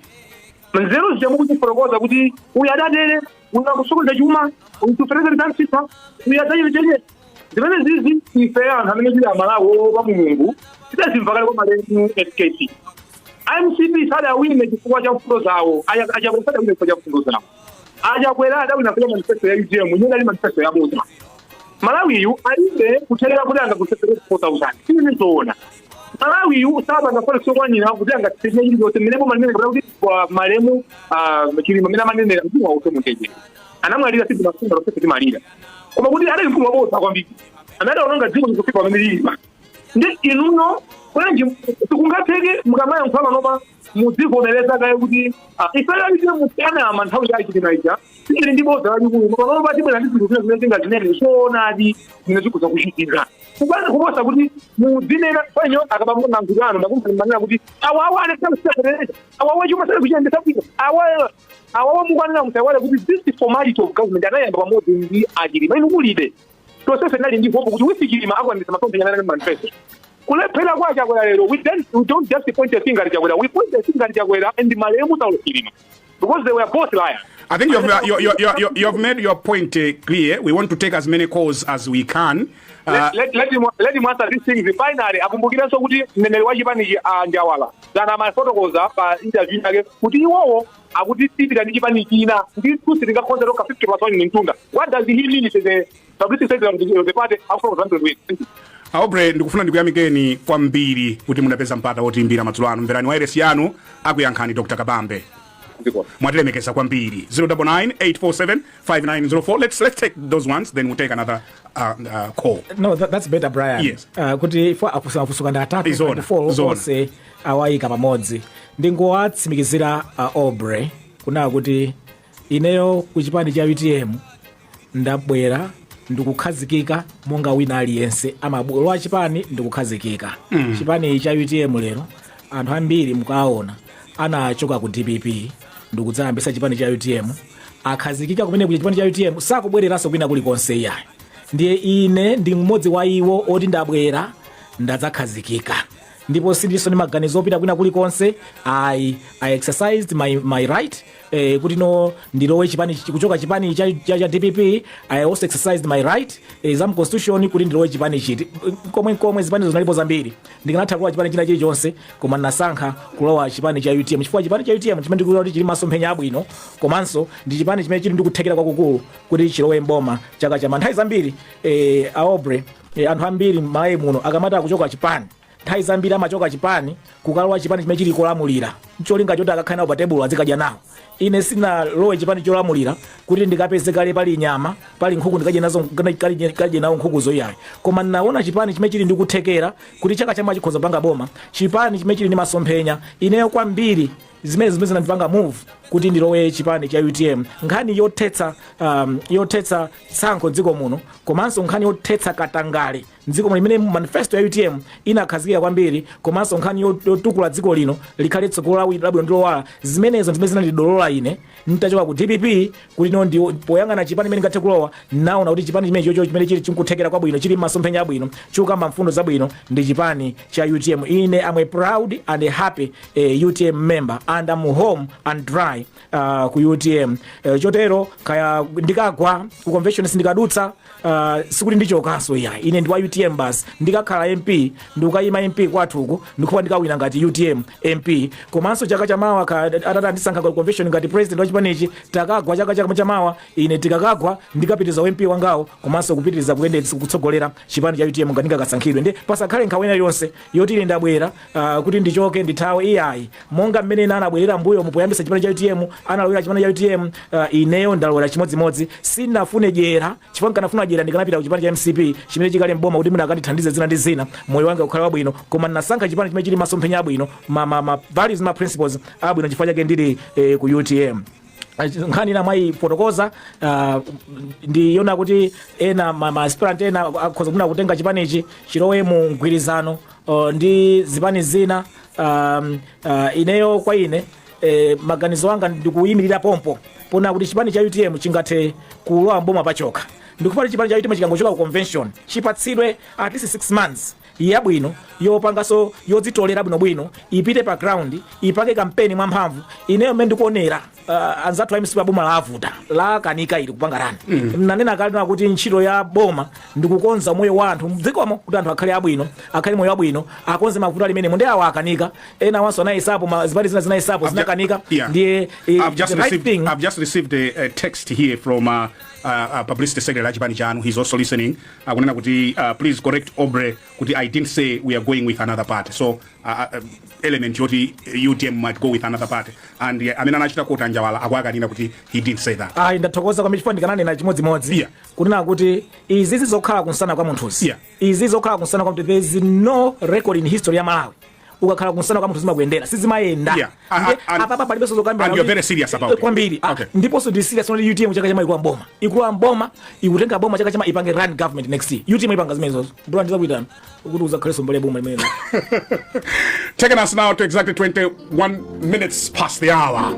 Speaker 3: nzeru zija mukuzifotokoza kuti uyu adatere, uyu akusokoneza chuma, uyu tufereze tansitha, uyu adzachite zimene zizi, ife anthu amene tili Amalawi opa Mulungu tidazimva kale kwa malemu SKC. MCP sadawine chifukwa cha mfundo zawo, Achakwera sadawine chifukwa cha mfundo zawo, Achakwera adawina kwa manifesto ya UTM imene ali manifesto yabodza. Malawiyu alibe kuthekera kuti angagulitse 4000, sini zoona. Malawiyu sapanga forex yokwanira kuti angatsenye chilichonse mmene boma limene kapena kuti kwa malemu Chilima amene amanenera mzimu wauso munteje anamwalira, sitimafunga lonse timalira, koma kuti adali mkulu wabodza kwambiri amene adaononga dziko likufika pamene lili. Ndi inuno bwanji sikungatheke mukamayankhula panopa mudzivomereza kaye kuti ife lalite musiyanama nthawi ya Chilima ija tili ndi bodza lalikulu, koma panopa tibwera ndi zinthu zina zimene zingazinene zoonadi zimene zikuza kuchitika, kupanda kuposa kuti mudzinena panyo akabambo mankhulano ndakumva kuti awawa anekhakusiyaperereza, awawa chuma sale kuchiyendesa bwino, awawa awawa mukwanira. Musaiwale kuti this formality of government anayamba pamodzi ndi Achilima. Inu kulibe, tonsefe tinali ndi hope kuti with Chilima akwanitsa masomphenya amene ali manifesto. Kulephera kwa Chakwera lero, we don't just point a finger at Chakwera, we point a finger at Chakwera and malemu Saulos Chilima because they were both liars.
Speaker 1: I think you've, you have made your point clear. We want to take as many calls as we can.
Speaker 3: Let him answer these things. Finally, akumbukirenso kuti mneneri wa chipanichi a Njawala zana amafotokoza pa interview yake kuti iwowo akuti tipita ndi chipani china ndi sitingakhonze toka 50 plus 1 ni mtunda. What does he mean to the publicity secretary of the party akufotokoza mtundu?
Speaker 1: Aubrey, ndikufuna ndikuyamikeni kwambiri kuti munapeza mpata wotiimbira madzulo ano. Mverani wairesi yanu, akuyankhani Dr Kabambe. Mwatilemekeza kwambiri. 099 847 5904. Let's take those ones, then we'll take another call.
Speaker 2: No, that's better, Brian.
Speaker 1: Yes.
Speaker 2: Kuti ifo afusuka ndi atatu
Speaker 1: Izona,
Speaker 2: ndi four,
Speaker 1: izona.
Speaker 2: onse awayika pamodzi. Ndingowatsimikizira Aubrey kunaa kuti ineyo ku chipani cha UTM ndabwera ndikukhazikika monga wina aliyense amabwera chipani ndikukhazikika. Chipani cha UTM lero anthu ambiri mukaona anachoka ku DPP ndikudzayambisa chipani cha UTM, akhazikika kumene kuja chipani cha UTM, sakubwereranso kwina kulikonse iyayi. Ndiye ine ndi mmodzi wa iwo oti ndabwera, ndadzakhazikika, ndipo sindiso ndi maganizo opita kwina kulikonse. I exercised my right kuti no ndilowe chipani kuchoka chipani cha DPP. I also exercised my right za constitution kuti ndilowe chipani chiti komwe komwe zipani zinalipo zambiri, ndikanatha kulowa chipani china chilichonse, koma ndinasankha kulowa chipani cha UTM chifukwa chipani cha UTM chimene ndikuona kuti chili masomphenya abwino, komanso ndi chipani chimene chili ndi kuthekera kwakukulu kuti chilowe mboma chaka chama. Nthawi zambiri Aubrey, anthu ambiri m'Malawi muno akamati akuchoka chipani Nthawi zambiri amachoka chipani kukalowa chipani chimene chili kolamulira, cholinga choti akakhale nawo pa tebulo, azikadya nawo. Ine sinalowe chipani cholamulira kuti ndikapeze kale pali nyama, pali nkhuku, ndikadye nazo, kadye nawo nkhukuzo, iyayi. Koma ndinaona chipani chimene chili ndi kuthekera kuti chaka chamawa chikhoza kupanga boma, chipani chimene chili ndi masomphenya. Ineyo kwambiri zimene zinandipanga move kuti ndilowe chipani cha UTM, nkhani yothetsa tsankho dziko muno, komanso nkhani yothetsa katangale mdziko muno imene manifesto ya UTM inakhazikika kwambiri, komanso nkhani yotukula dziko lino likhale tsogolo labwino ndi lowala. Zimenezo zimene zinandidolola ine ntachoka ku DPP kuti no ndi poyang'ana chipani chimene ngathe kulowa, naona kuti chipani chimene chocho chimene chili chikuthekera kwabwino, chili masomphenya abwino, chikukamba mfundo zabwino, ndi chipani cha UTM. Ine am a proud and a happy UTM member and I'm home and dry ku UTM. Chotero kaya ndikagwa ku convention, sindikadutsa, sikuti ndichokanso, iya. Ine ndi wa UTM basi. Ndikakhala MP, ndikukayima MP kwathuku, ndikupa ndikawina ngati UTM MP. Komanso chaka chamawa atati andisankha ku convention ngati president wa chipanichi, takagwa chaka chamawa, ine tikakagwa ndikapitiriza MP wangawo, komanso kupitiriza kuyendetsa, kutsogolera chipani cha UTM ngati ndingakasankhidwe. Ndi pasakhale nkhawa ina iliyonse yoti ine ndabwera kuti ndichoke, ndithawe, iyayi. Monga mmene ena anabwerera mbuyo mupoyambisa chipani cha UTM, analowera chipani cha UTM, ineyo ndalowera chimodzimodzi. Sinafune dyera, chifukwa nkanafuna dyera ndikanapita ku chipani cha MCP chimene chikali mboma kuti mwina akandithandize zina ndi zina, moyo wanga ukhale wabwino. Koma ndinasankha chipani chimene chili masomphenya abwino, ma values, ma principles abwino. Chifukwa chake ndili ku UTM. Nkhani ina mwayifotokoza ndiyona kuti ena ma aspirant ena akhoza kufuna kutenga chipanichi chilowe mu mgwirizano ndi zipani zina. Ineyo kwa ine, maganizo anga ndikuyimirira pompo pona kuti chipani cha UTM chingathe kulowa mboma pachokha. Ndikufuna chipani cha UTM chikangochoka ku convention, chipatsidwe at least 6 months yabwino yopangaso, yodzitolera bwinobwino, ipite pa ground, ipange kampeni mwamphamvu. Ineyo mmene ndikuonera, anzathu a MCP boma lavuta, lakanika ili kupanga run. Nanena kale na kuti ntchito ya boma ndikukonza moyo wa anthu mdzikomo, kuti anthu akhale abwino, akhale moyo wabwino, akonze mavuto alimene ndi awa akanika. Ena wanso anayisapo, zipani zina zinayisapo, zinakanika. Ndiye
Speaker 1: I've just
Speaker 2: the right
Speaker 1: received,
Speaker 2: thing.
Speaker 1: I've just received a text here from publicity secretary achipani chanu. He's also listening. Akunena kuti please correct Aubrey kuti I didn't say we are going with another party. So element yoti UTM might go with another party. And amene anachita quote Anjawala akwakanina kuti he didn't say that.
Speaker 2: Ayi, ndathokoza kwambiri, chifukwa ndikananena chimodzimodzi kunena kuti izi zizokhala kunsana kwa munthuzi, izi zokhala kunsana kwa munthu, there is no record in history ya Malawi. Ukakhala kunsana kwa munthu zimakuyendera, sizimayenda. Ndiye apapa palibenso zokambira.
Speaker 1: And you're very serious about it.
Speaker 2: Kwambiri. Ndiponso ndi serious kuti UTM chaka chamawa ikuwa mboma, ikuwa mboma, ikutenga boma chaka chamawa, ipange run government next year. UTM ipanga zimenezozo. Bro, ndizakuitana kuti uzakhalenso mbali ya boma limenelo.
Speaker 1: Taking us now to exactly 21 minutes past the hour.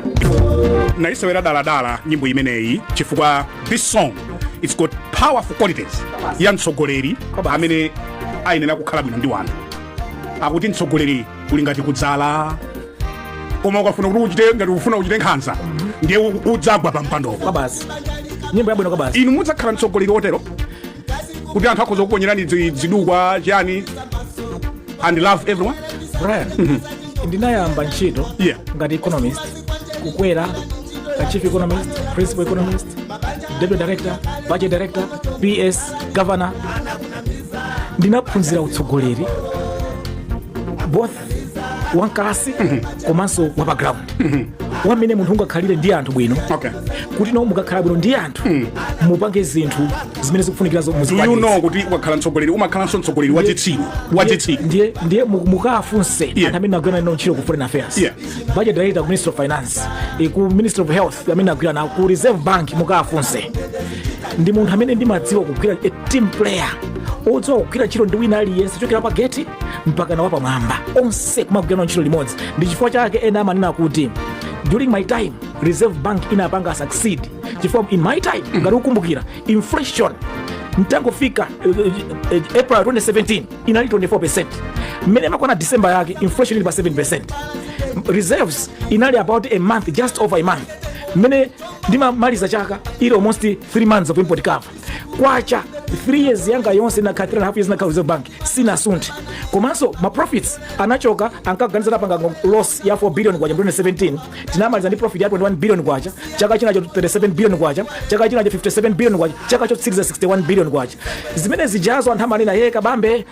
Speaker 1: Naisewera daladala nyimbo imeneyi chifukwa this song, it's got powerful qualities ya mtsogoleri amene ayenera kukhala bwino ndi wanthu. Akuti mtsogoleri uli ngati kudzala, koma ukafuna kuti uchite ngati ufuna uchite nkhanza, ndiye udzagwa pa mpandopo.
Speaker 2: Kwabasi, nyimbo yabwino kwabasi.
Speaker 1: Inu mudzakhala mtsogoleri wotero kuti anthu akhoza kuponyerani zidukwa chani and love everyone?
Speaker 2: Brian, ndinayamba ntchito ngati economist, kukwera ka chief economist, principal economist, deputy director, budget director, PS, governor. Ndinaphunzira utsogoleri both wankalasi komanso wapa ground, wamene munthu ungakhalire ndi anthu bwino, kuti no mukakhala bwino ndi anthu, mupange zinthu zimene zikufunikira.
Speaker 1: Do you know kuti ukakhala mtsogoleri umakhalanso mtsogoleri wachitsiru, wachitsiru?
Speaker 2: Ndiye mukafunse anthu amene agwira nawo ntchito ku foreign affairs, budget director ku Ministry of Finance, ku Ministry of Health, amene agwira nawo ku Reserve Bank, mukafunse. Ndi munthu amene ndimadziwa kugwira, a team player odziwa kugwira ntchito ndi wina aliyense, chokera pa gate mpaka na wapamwamba, onse kumagwira nawo ntchito limodzi. Ndi chifukwa chake ena amanena kuti during my time Reserve Bank inapanga succeed, chifukwa in my time, ngati ukumbukira, inflation ntangofika April 2017 inali 24. Mmene makwana December yake inflation ili pa 7. Reserves inali about a month, just over a month. Mmene ndimamaliza chaka ili almost 3 months of import cover. Kwacha 3 years yanga yonse nakhala, 3 and a half years nakhala Reserve Bank, sinasunthe. Komanso ma profits anachoka, ankaganiza napanga loss ya 4 billion kwacha 2017, tinamaliza ndi profit ya 21 billion kwacha. Chaka chinacho 37 billion kwacha, chaka chinacho 57 billion kwacha, chaka chotsiriza 61 billion kwacha. Zimene zijazo anthu amanena ye Kabambe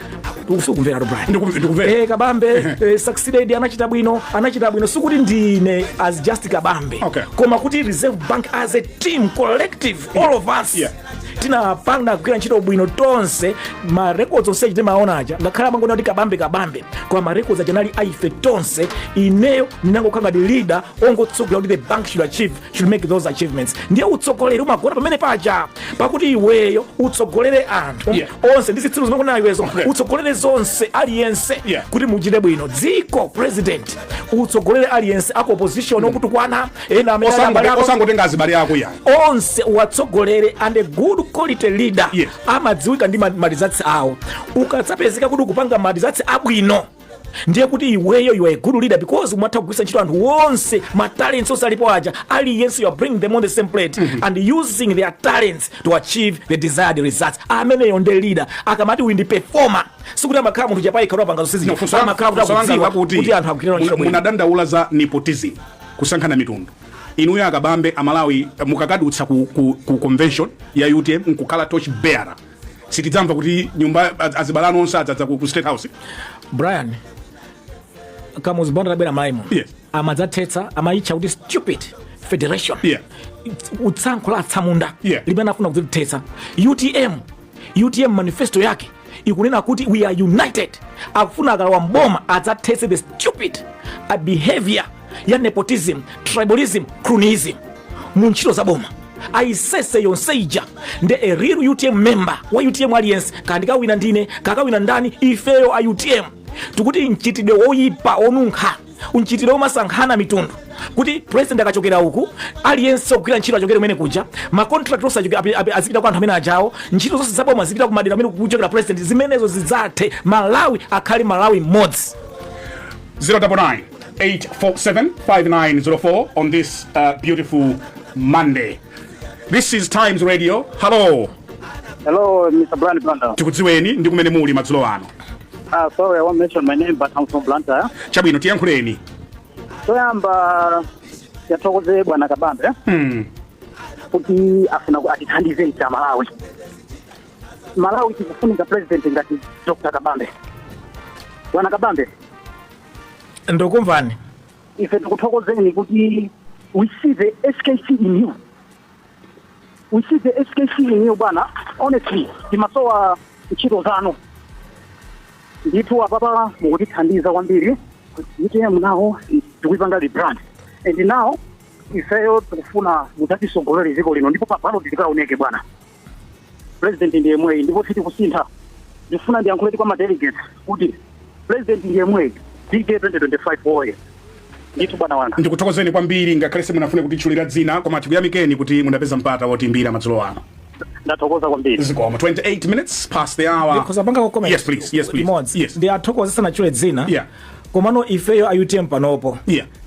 Speaker 2: Sukumvera, Brian?
Speaker 1: Ndikumvera.
Speaker 2: Kabambe succeeded, anachita bwino, anachita bwino. Sikuti ndine as just Kabambe, koma kuti Reserve Bank as a team, collective, all of us tinapanga kugwira ntchito bwino tonse. Ma records onse timaona aja, ngakhale amangona kuti Kabambe, Kabambe, koma ma records aja anali aife tonse. Ineyo ndinangokhala ngati leader ongotsogolera kuti the bank should achieve, should make those achievements. Ndiye utsogoleri umagona pamene paja, pakuti iweyo utsogolere anthu onse ndi zitsiru zimene iwezo utsogolere zonse, aliyense, kuti muchite bwino dziko. President, utsogolere aliyense, aku opposition okutukwana, ena amene ali abale ako.
Speaker 1: Osangotenga azibale ako yani.
Speaker 2: Onse uwatsogolere. And a good quality leader amadziwika ndi ma results awo. Ukadzapezeka kuti ukupanga ma results abwino, ndiye kuti iweyo you are a good leader, because umatha kugwiritsa ntchito anthu onse, ma talents onse alipo aja, aliyense you are bringing them on the same plate and using their talents to achieve the desired results. Ameneyo ndi leader. Akamati uyu ndi performer, sikuti amakhala munthu chapayikha apanga zonse
Speaker 1: No,
Speaker 2: zija.
Speaker 1: funso
Speaker 2: Amakhala kuti
Speaker 1: funso langa
Speaker 2: akudziwa
Speaker 1: lakuti
Speaker 2: kuti anthu akugwirira ntchito bwino.
Speaker 1: Munadandaula za nepotism, kusankhana mitundu. Inuyo Akabambe, Amalawi mukakadutsa ku convention ya UTM nkukhala torch bearer, sitidzamva kuti nyumba azibale anu onse adzadza ku State House?
Speaker 2: Brian, Kamuzu Banda atabwera Malaimo, amadzathetsa, amayitcha kuti stupid federation, utsankho la atsamunda limene afuna kudzithetsa. UTM, UTM manifesto yake ikunena kuti we are united. Akufuna akalowa mboma adzathetse the stupid behavior ya nepotism, tribalism, cronyism mu ntchito za boma, ayisese yonse ija. Nde a real UTM member wa UTM aliyense, kandikawina ndine, kakawina ndani, ifeyo a UTM tikuti mchitidwe woyipa, onunkha, mchitidwe womasankhana mitundu, kuti president akachokera uku, aliyense ogwira ntchito achokere kumene kuja, ma contract onse azipita kwa anthu amene ajawo, ntchito zonse zaboma zipita ku madera amene kuchokera president, zimenezo zidzathe. Malawi akhale Malawi mmodzi.
Speaker 1: 099 847 5904 on this beautiful Monday. This is Times Radio. Hello.
Speaker 4: Hello, Mr. Brian Banda.
Speaker 1: Tikudziweni ndi kumene muli madzulo ano.
Speaker 4: Sorry, I won't mention my name, but I'm from Blantyre.
Speaker 1: Chabwino, tiyankhuleni.
Speaker 4: Toyamba yathokoze bwana Kabambe kuti afuna atithandize ife Malawi. Malawi tikufunika president ngati Dr. Kabambe. Bwana Kabambe,
Speaker 2: Ndikumvani.
Speaker 4: ife tikuthokozeni kuti we see the SKC in you. We see the SKC in you, bwana. Honestly, timasowa ntchito zanu. Ndithu apapa mukutithandiza kwambiri. UTM nawo tikuipanga rebrand. And now ifeyo tikufuna mudzatisogolere dziko lino, ndipo pabalo tikaoneke bwana. President ndiye mweyi, ndipo sitikusintha. Ndifuna ndiyankhule kwa ma delegates kuti president ndiye mweyi. DK 2025 oye. Ndithu bwana wanga.
Speaker 1: Ndikuthokozeni kwambiri, ngakhale simunafune kutitchulira dzina, koma tikuyamikeni kuti munapeza mpata wotimbira madzulo ano.
Speaker 4: Ndathokoza kwambiri.
Speaker 1: Zikomo. 28 minutes past the hour.
Speaker 2: Ndikhoza panga comment?
Speaker 1: Yes, please. Yes, please.
Speaker 2: Limodzi.
Speaker 1: Yes.
Speaker 2: Ndi athokoze sanatchule dzina, komano ifeyo a UTM panopo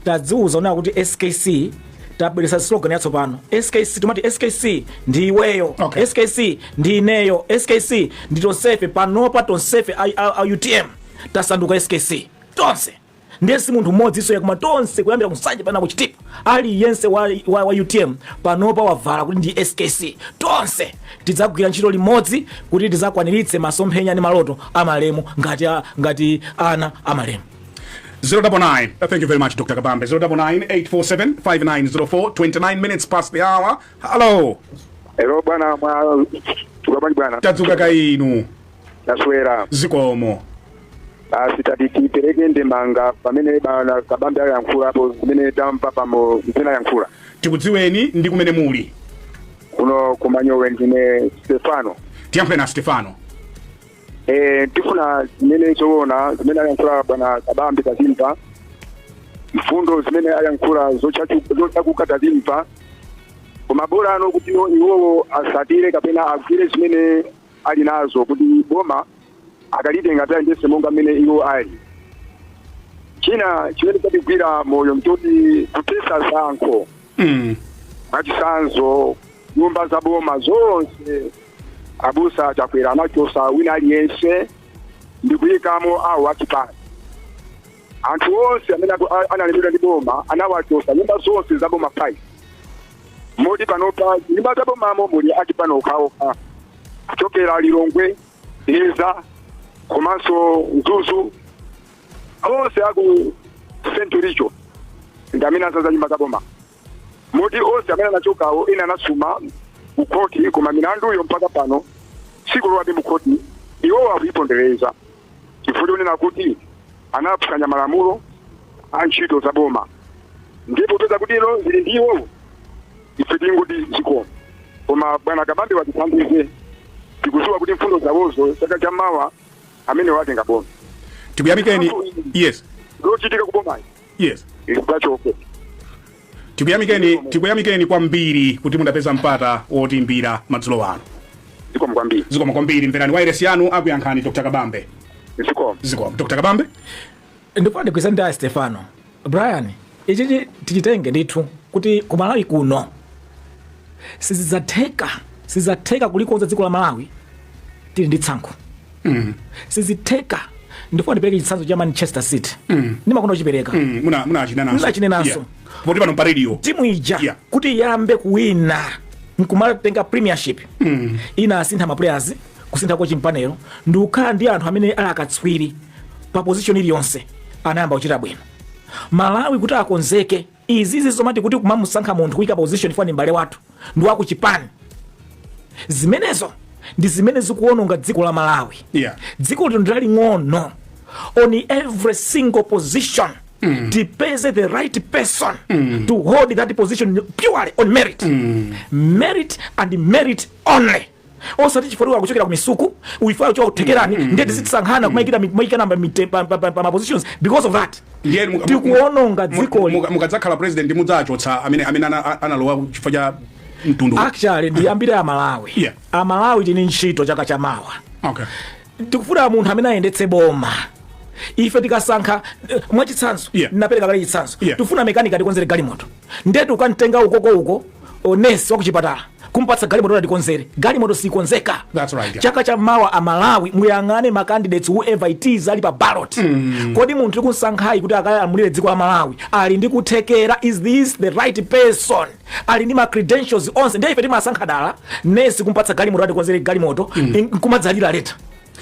Speaker 2: tadziuza onena kuti SKC, tabweresa slogan yatsopano, SKC. Timati SKC ndi iweyo, SKC ndi ineyo, SKC ndi tonsefe. Panopa tonsefe a UTM tasanduka SKC tonse. Ndiye si munthu mmodzi iso, koma tonse, kuyambira kuNsanje pana kuChitipa, aliyense wa UTM panopa wavala kuti ndi SKC. Tonse tidzagwira ntchito limodzi kuti tidzakwaniritse masomphenya ndi maloto amalemu ngati ana amalemu.
Speaker 1: 099. Thank you very much, Dr. Kabambe. 099 847 5904. 29 minutes past the hour. Hello.
Speaker 5: Hello bwana, mwadzuka bwanji bwana?
Speaker 1: Tadzuka kainu.
Speaker 5: Taswera.
Speaker 1: Zikomo.
Speaker 5: Basi, tati tipereke ndemanga pamene bwana Kabambe ayankhulapo, zimene tamva pamo zimene ayankhula.
Speaker 1: Tikudziweni ndi kumene muli.
Speaker 5: Kuno kuManyowe, ndine Stefano.
Speaker 1: Tiyankhule na Stefano.
Speaker 5: Tifuna zimene zoona zimene ayankhula bwana Kabambe tazimva, mfundo zimene ayankhula zochakuka tazimva, koma bola ano kuti iwowo asatire kapena agwire zimene ali nazo, kuti boma akalitenga tayendese monga mmene iwo ali. China chimene chatigwira moyo mchoti kuthetsa tsankho. Mwachitsanzo, nyumba za boma zonse abusa Chakwera anachosa wina aliyense ndikuyikamo awo achipani. Anthu onse amene analembedwa ndi boma anawachosa nyumba zonse za boma 5, moti panopa nyumba za bomamo muli achipani okhaokha, kuchokera Lilongwe, Leza. Komanso Mzuzu, onse aku Central Region ndi amene azaza nyumba za boma, moti onse amene anachokawo ena anasuma kukhoti, koma milanduyo mpaka pano sikulowabe mukhoti. Iwowo akuipondereza chifukwa chonena kuti anaphwanya malamulo a ntchito za boma. Ndipo peza kuti ilo zili ndi iwowo, ife tingoti zikomo. Koma bwana Kabambe watithandize, tikudziwa kuti mfundo zawozo chaka chammawa amene watenga boma.
Speaker 1: Tikuyamikeni. Yes.
Speaker 5: Lochitika kubomayi lidzachoke.
Speaker 1: Tikuyamikeni, tikuyamikeni kwambiri kuti mudapeza mpata wotimbira madzulo ano.
Speaker 5: Zikomo kwambiri.
Speaker 1: Zikomo kwambiri. Mverani wireless yanu, akuyankhani Dr Kabambe.
Speaker 5: Zikomo.
Speaker 1: Zikomo, Dr Kabambe.
Speaker 2: Ndifuna ndigwirizane ndi a Stefano. Brian, ichichi tichitenge ndithu kuti ku Malawi kuno sizidzatheka, sizidzatheka kulikonza dziko la Malawi tili ndi tsankho. Sizitheka. Ndifuna ndipereke chitsanzo cha Manchester City. Ndimakonda kuchipereka.
Speaker 1: Munachinenanso.
Speaker 2: Munachinenanso.
Speaker 1: Yeah. Poti pano pa radio.
Speaker 2: Timu ija kuti iyambe kuwina nkumatenga Premiership, ina asintha ma players, kusintha coaching panel, ndi kukhala ndi anthu amene ali akatswiri pa position iliyonse, anayamba kuchita bwino. Malawi kuti akonzeke izizi zomati kuti kumamusankha munthu kuyika position fani m'bale wathu ndi wakuchipani, zimenezo ndi zimene zikuononga dziko la Malawi. Dziko lino ndaling'ono. On every single position tipeze the right person to hold that position purely on merit, merit and merit only, osati chifukwa kuchokera ku Misuku, uifaa kuchoka kuthekerani. Ndiye tizitisankhana kumayikira pa ma positions because of that.
Speaker 1: Ndiye
Speaker 2: Tikuononga dzikoli.
Speaker 1: Mukadzakhala president mudzachotsa amene analowa chifukwa cha mtundu?
Speaker 2: Actually, ndi ambiri Amalawi. Amalawi tini ntchito chaka chamawa. Tikufuna munthu amene ayendetse boma. Ife tikasankha mwachitsanzo, napereka kale chitsanzo, tifuna mekanika atikonzere galimoto, ndetu ukamtenga ukoko uko nesi wakuchipatala kumpatsa galimoto kuti atikonzere galimoto, sikonzeka.
Speaker 1: That's right, yeah.
Speaker 2: Chaka cha mawa, Amalawi, muyang'ane ma candidates, whoever it is ali pa ballot. Kodi munthu tikusankhayi kuti akalamulire dziko la Malawi ali ndi kuthekera? Is this the right person? Ali ndi ma credentials onse? Ndiye ife timasankha dala nesi kumpatsa galimoto atikonzere galimoto, nkumadzalira later.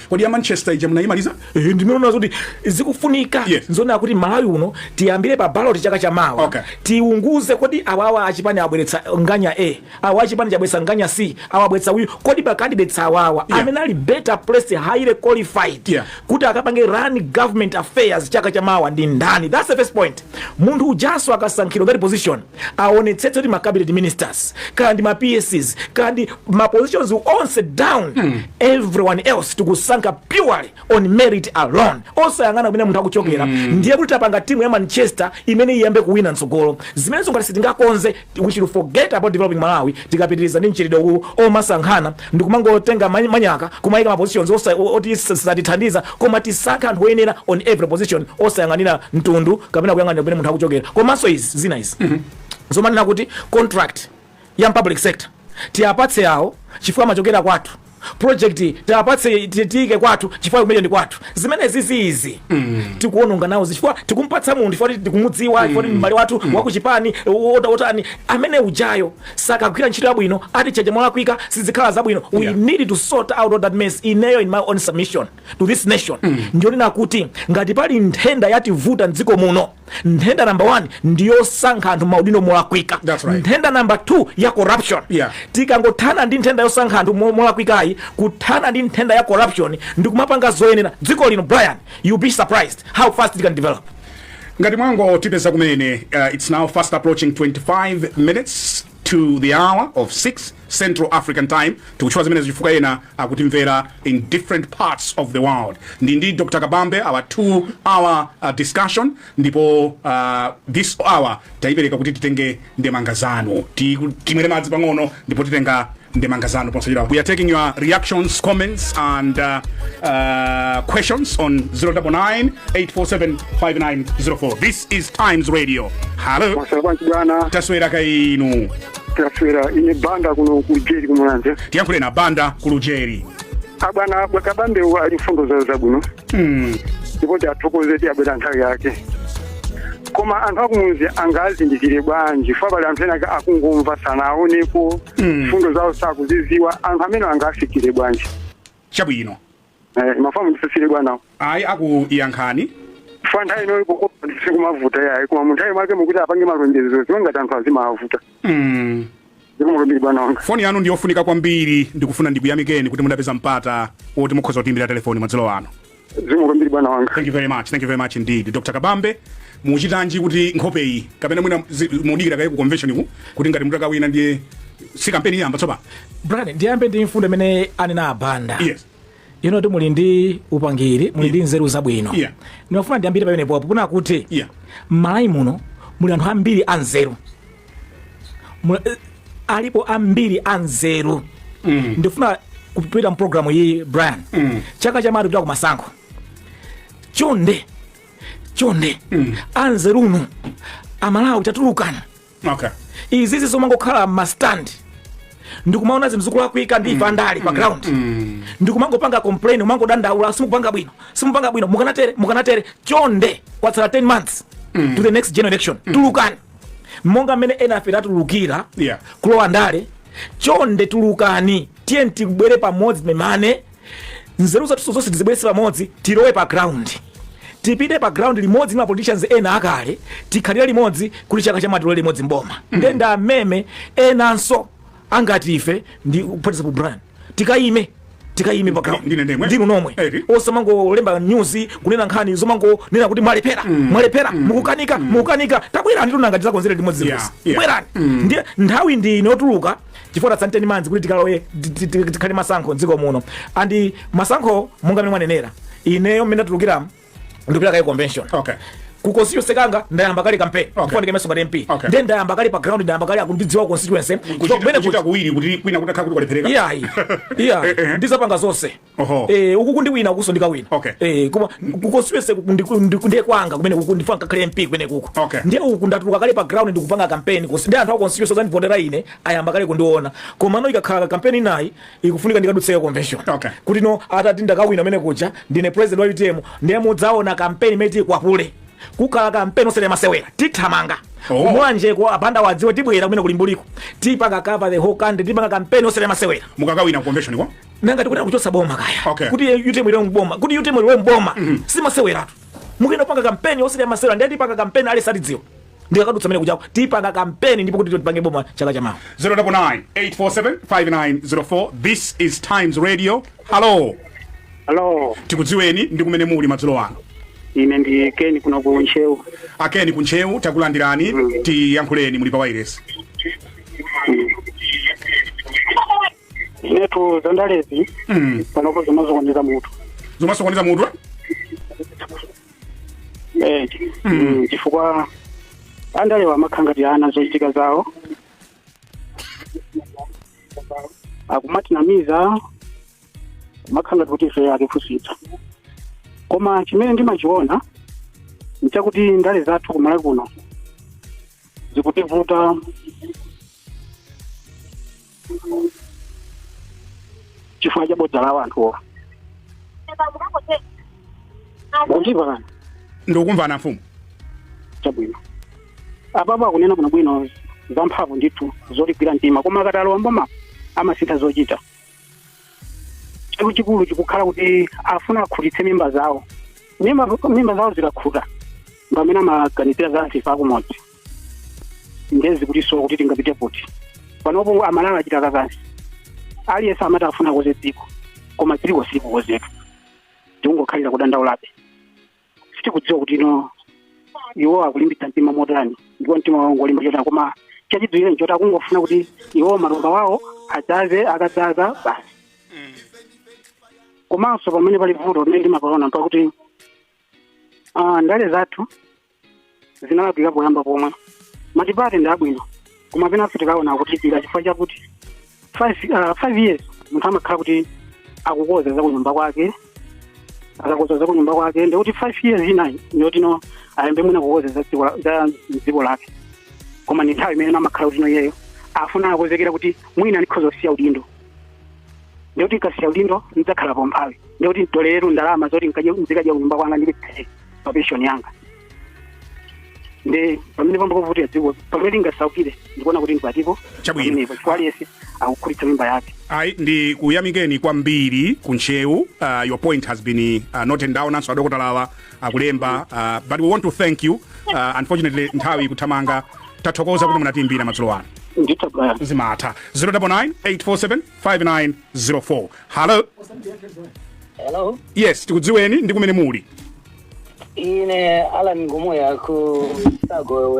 Speaker 1: Kodi ya Manchester ija munayimaliza?
Speaker 2: Ndimeona kuti zikufunika nzonena kuti Malawi uno tiyambire pa ballot chaka chamawa. Tiunguze, kodi awawa achipani abweretsa nganya A, awa achipani chabweretsa nganya C, awa abweretsa uyu, kodi pa candidates awawa amene ali better placed, highly qualified kuti akapange run government affairs chaka chamawa ndi ndani? That's the first point. Munthu ujaso akasankhidwa that position, aonetsetse kuti ma cabinet ministers, kaya ndi ma PSs, kaya ndi ma positions onse down, everyone else tikusankha purely on merit alone, osayang'ana kumene munthu akuchokera. Ndiye kuti tapanga timu ya Manchester imene iyambe kuwina mtsogolo. Zimenezo ngati sitingakonze, we should forget about developing Malawi. Tikapitiriza ndi mchitidwe uwu omasankhana ndikumangotenga manyaka kumayika ma positions oti satithandiza, koma tisankhe anthu oyenera on every position, osayang'anira mtundu kapena kuyang'anira kumene munthu akuchokera. Komanso izi zina izi zomanena kuti contract ya public sector tiyapatse awo chifukwa amachokera kwathu, project tiyapatse, tiyike kwathu chifukwa kumene ndi kwathu, zimene ziziizi tikuononga nawo, chifukwa tikumpatsa munthu chifukwa tikumudziwa, chifukwa ndi m'bale wathu wakuchipani wotani, amene ujayo sakagwira ntchito yabwino, atichaja molakwika, sizikhala zabwino. We need to sort out all that mess. Ineyo, in my own submission to this nation, ndionena kuti ngati pali nthenda yativuta mdziko muno, nthenda number one ndiyosankha anthu maudindo molakwika.
Speaker 1: That's right.
Speaker 2: Nthenda number two ya corruption. Tikangothana ndi nthenda yosankha anthu molakwikayi, kuthana ndi nthenda ya corruption ndikumapanga zoyenera dziko lino, Brian, you'll be surprised how fast it can develop.
Speaker 1: Ngati mwangotipeza kumene, it's now fast approaching 25 minutes to the hour of 6 Central African Time. Tikutchula zimene chifukwa ena akutimvera in different parts of the world. Ndi Dr Kabambe, our 2 hour discussion, ndipo this hour tayipereka kuti titenge ndemanga zanu. Timwere madzi pang'ono ndipo titenga ndemanga zanu posachedwa. We are taking your reactions, comments and questions on 099 847 5904. This is Times Radio. Hello.
Speaker 5: Masala bwanji, bwana?
Speaker 1: Taswera kainu?
Speaker 5: Taswera. Ine Banda kuno ku Jeri, kumulanje.
Speaker 1: Tiyankhule na Banda ku Lujeri.
Speaker 5: Abwana Kabambe ali mfundo zawo zabwino, ndipo tiathokoze ti abwera nthawi yake. Koma anthu akumuzi angazindikire bwanji? Fa pali anthu ena akungomva, sanaoneko, mfundo zawo sakuziziwa. Anthu amene angafikire bwanji?
Speaker 1: Chabwino.
Speaker 5: Mafamu ndisisire bwana.
Speaker 1: Ayi, akuyankhani.
Speaker 5: Fa nthawi inoyi kukopa ndisikumavuta yayi, koma munthawi mwake mukuti apange malonjezo zingati anthu azimavuta. Zikomo kwambiri, bwana wanga.
Speaker 1: Foni yanu ndiyofunika kwambiri. Ndikufuna ndikuyamikeni kuti mudapeza mpata woti mukhoza kutiimbira telefoni madzulo ano.
Speaker 5: Zikomo kwambiri, bwana wanga.
Speaker 1: Thank you very much, thank you very much indeed. Dr Kabambe, muchitanji kuti nkhopeyi, kapena mwina mudikira kaye ku convention ku kuti ngati mutakawina ndiye si kampeni iyamba tsopano?
Speaker 2: Brian, ndiyambe ndi mfundo imene anena abanda.
Speaker 1: Yes.
Speaker 2: Ino muli ndi upangiri, muli ndi nzeru zabwino. Ndimafuna ndiyambire pamenepo kuna kuti m'Malawi muno muli anthu ambiri anzeru. Alipo ambiri anzeru. Ndifuna kupita mpulogalamu iyi, Brian. Chaka chamati kupita kumasankho, chonde chonde, anzerunu Amalawi, tatulukana. Izizi zomangokhala ma stand ndikumaona zinthu zikulakwika ndi ife andale pa ground, ndikumangopanga complain, kumangodandaula, "Simupanga bwino, simupanga bwino, mukanatere, mukanatere." Chonde, kwatsala 10 months to the next general election. Tulukani monga mmene ena afe tatulukira kulowa ndale. Chonde tulukani, tiye tibwere pamodzi, memane nzeru zathu zonse tizibweretse pamodzi, tilowe pa ground, tipite pa ground limodzi ndi ma politicians ena akale, tikhalire limodzi kuti chaka chamatilowe limodzi mboma. Ndenda ameme enanso angati ife ndi kuphatiza ku Brian, tikayime, tikayime pa ground.
Speaker 1: Ndine ndemwe.
Speaker 2: Ndinu nomwe.
Speaker 1: Eti.
Speaker 2: Osamangolemba news, kunena nkhani zomangonena kuti mwalephera, mwalephera, mukukanika, mukukanika. Tabwerani, tunanga tizakonzere limodzi. Bwerani. Ndiye nthawi ndi ino yotuluka, chifukwa tatsala 10 months kuti tikalowe, tikhale masankho mdziko muno. And masankho, monga mmene mwanenera, ineyo mmene ndatulukiramu, ndikupita kaye convention. Ku constituency kanga ndayamba kale campaign. Chifukwa ndikaimenso ngati MP. Ndiye ndayamba kale pa ground, ndayamba kale, akundidziwa constituency.
Speaker 1: Kuchita
Speaker 2: Kumene
Speaker 1: kuchita kuwiri kuti kwina kutakhala kuti kwalephereka.
Speaker 2: Iyayi, iya. Ndizapanga zonse. Uku kundiwina, ukuso ndikawina. Koma ku constituency ndiye kwanga kumene kuku, ndifuna ngakhale MP kumene kuku. Ndiye uku ndatuluka kale pa ground, ndikupanga campaign ndi anthu a constituency ozandivotera ine ayamba kale kundiona. Komano ikakhala campaign inayi, ikufunika ndikadutseka convention. Kuti no, atati ndakawina amene kuja, ndine president wa UTM, ndiye mudzaona campaign imene tikwapule. Kukhala campaign osati masewera, tithamanga. Kumwanjeko apanda wadziwe, tibwera kumene kulimbuliko, tipanga cover the whole country, tipanga campaign osati masewera.
Speaker 1: Mukakawina ku convention ko?
Speaker 2: Nanga tikuti kuchotsa boma kaya. Kuti UTM ilowe mboma, kuti UTM ilowe mboma, simaseweratu. Mukuyenda kupanga campaign osati masewera. Ndiye tipanga campaign ali satidziwa, ndikakadutsa mene kuchako tipanga campaign, ndipo kuti tipange boma chaka chamawa.
Speaker 1: 099 847 5904. This is Times Radio. Hello.
Speaker 6: Hello.
Speaker 1: Tikudziweni ndi kumene muli madzulo ano.
Speaker 6: Ine ndi Keni kuno ku Ntcheu.
Speaker 1: Akeni ku Ntcheu, takulandirani. Tiyankhuleni, muli pa wireless.
Speaker 6: Inetu zandalezi panopo zimasokoneza mutu.
Speaker 1: Zomasokoneza mutu, eh?
Speaker 6: Chifukwa andalewa amakhala ngati ana, zochitika zawo akumatinamiza, kumakhala ngati kuti ife atiphunzitsa. Koma chimene ndimachiona nchakuti ndale zathu kumalawi kuno zikutivuta chifukwa cha bodza lawo anthuwa. Mukundimva kani?
Speaker 1: Ndikukumvana, mfumu.
Speaker 6: Chabwino. Apapo akunena bwinobwino zamphamvu ndithu zotigwira mtima, koma akati alowa mboma amasintha zochita. Chikulu chikukhala kuti afuna akhutitse mimba zawo. Mimba zawo zikakhuta, pamene amaganizira za anthu ife akumodzi, ndezi kuti so kuti tingapite kuti. Panopo Amalawi achita kakansi. Aliyense amati afuna akoze dziko, koma dziko silikukozeka, tikungokhalira kudandaulabe. Sitikudziwa kuti ino iwo akulimbitsa mtima motani, ndipo mtima wawo ngolimba chotani. Koma chachidziwire nchoti akungofuna kuti iwo matumba wawo adzaze, akadzaza basi. Komanso pamene pali vuto limene ndimapaona mpakuti ndale zathu zinalakwika poyamba pomwe. Multiparty ndi abwino, koma penanso tikaona kutipira chifukwa chakuti 5 years munthu amakhala kuti akukoza za kunyumba kwake. Akakoza za kunyumba kwake, ndikuti 5 years inayi ndiyoti no ayambe mwina kukoza za dziko lake. Koma ndi nthawi imene amakhala kuti no iyeyo afuna akozekera kuti mwina ndikhoza kusiya udindo, ndikuti nkasiya udindo ndidzakhala pomphawi, ndikuti ntoleretu ndalama zoti nzikadya kunyumba kwanga ndili pa pension yanga. Ndi pamene pambokovutira dziko, pamene lingasaukire, ndikuona kuti ndipatipo
Speaker 1: Chabwino.
Speaker 6: pamenepo, chifukwa aliyense Akukhutitsa mimba yake.
Speaker 1: Ayi, ndi kuyamikeni kwambiri kuntcheu. Your point has been noted down, anso adokotalawa akulemba, but we want to thank you. Unfortunately nthawi ikuthamanga. Tathokoza kuti munatiimbira madzulo ano.
Speaker 6: Ndithu, Brian.
Speaker 1: Zimatha. 099 847 5904. Hello.
Speaker 7: Hello.
Speaker 1: Yes, tikudziweni ndi kumene muli.
Speaker 7: Ine Alan Ngumuya ku Chicago,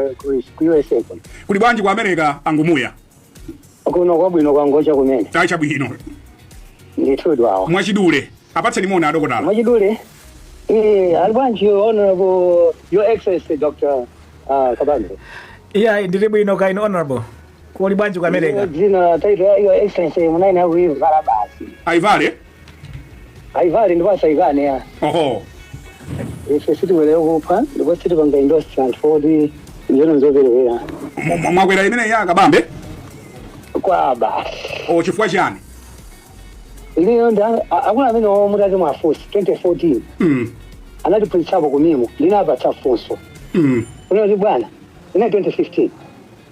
Speaker 7: ku USA kuno.
Speaker 1: Kuli bwanji ku America, Angumuya?
Speaker 7: Kuno kwabwino, kwangocha kumene.
Speaker 1: Ayi, chabwino.
Speaker 7: Ndithudi wawa.
Speaker 1: Mwachidule, apatseni moni adokotala.
Speaker 7: Mwachidule. Ali bwanji Honorable, Your Excellency Dr. Kabambe?
Speaker 2: Iya, ndili bwino. Kaini Honorable, kuli bwanji ku America?
Speaker 7: Dzina, title ya Your Excellency munaine akuivala basi.
Speaker 1: Aivale.
Speaker 7: Aivale ndipo asaikane ya.
Speaker 1: Oho.
Speaker 7: Ife sitiweleyo kupha ndipo sitipanga endorse anthu oti nzeru nzoperewera.
Speaker 1: Mwakwera imene ya Kabambe?
Speaker 7: Kwa basi.
Speaker 1: O, chifukwa chani?
Speaker 7: Ineyo ndi akulu amene omwe mutati mwafunsa 2014 anatiphunzitsapo kumimo, ndinapatsa funso unoti bwana, ine 2015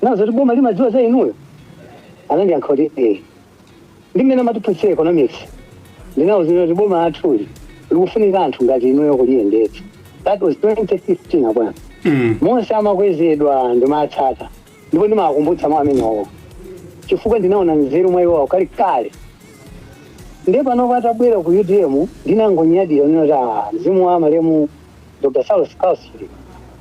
Speaker 7: nazo kuti boma limadziwa za inuyo, anandiyankha kuti eh. Ndi mmene amatiphunzitsira economics, ndinawuzira kuti boma lathuli likufunika anthu ngati inuyo kuliyendetsa. That was 2015, abwana. Monse amakwezedwa ndimatsata ndipo ndimawakumbutsa mwa amenewo chifukwa ndinaona nzeru mwa iwowo kalekale. Ndiye pano atabwera ku UTM ndinangonyadira unoti mzimu wa malemu Dr. Saulos Klaus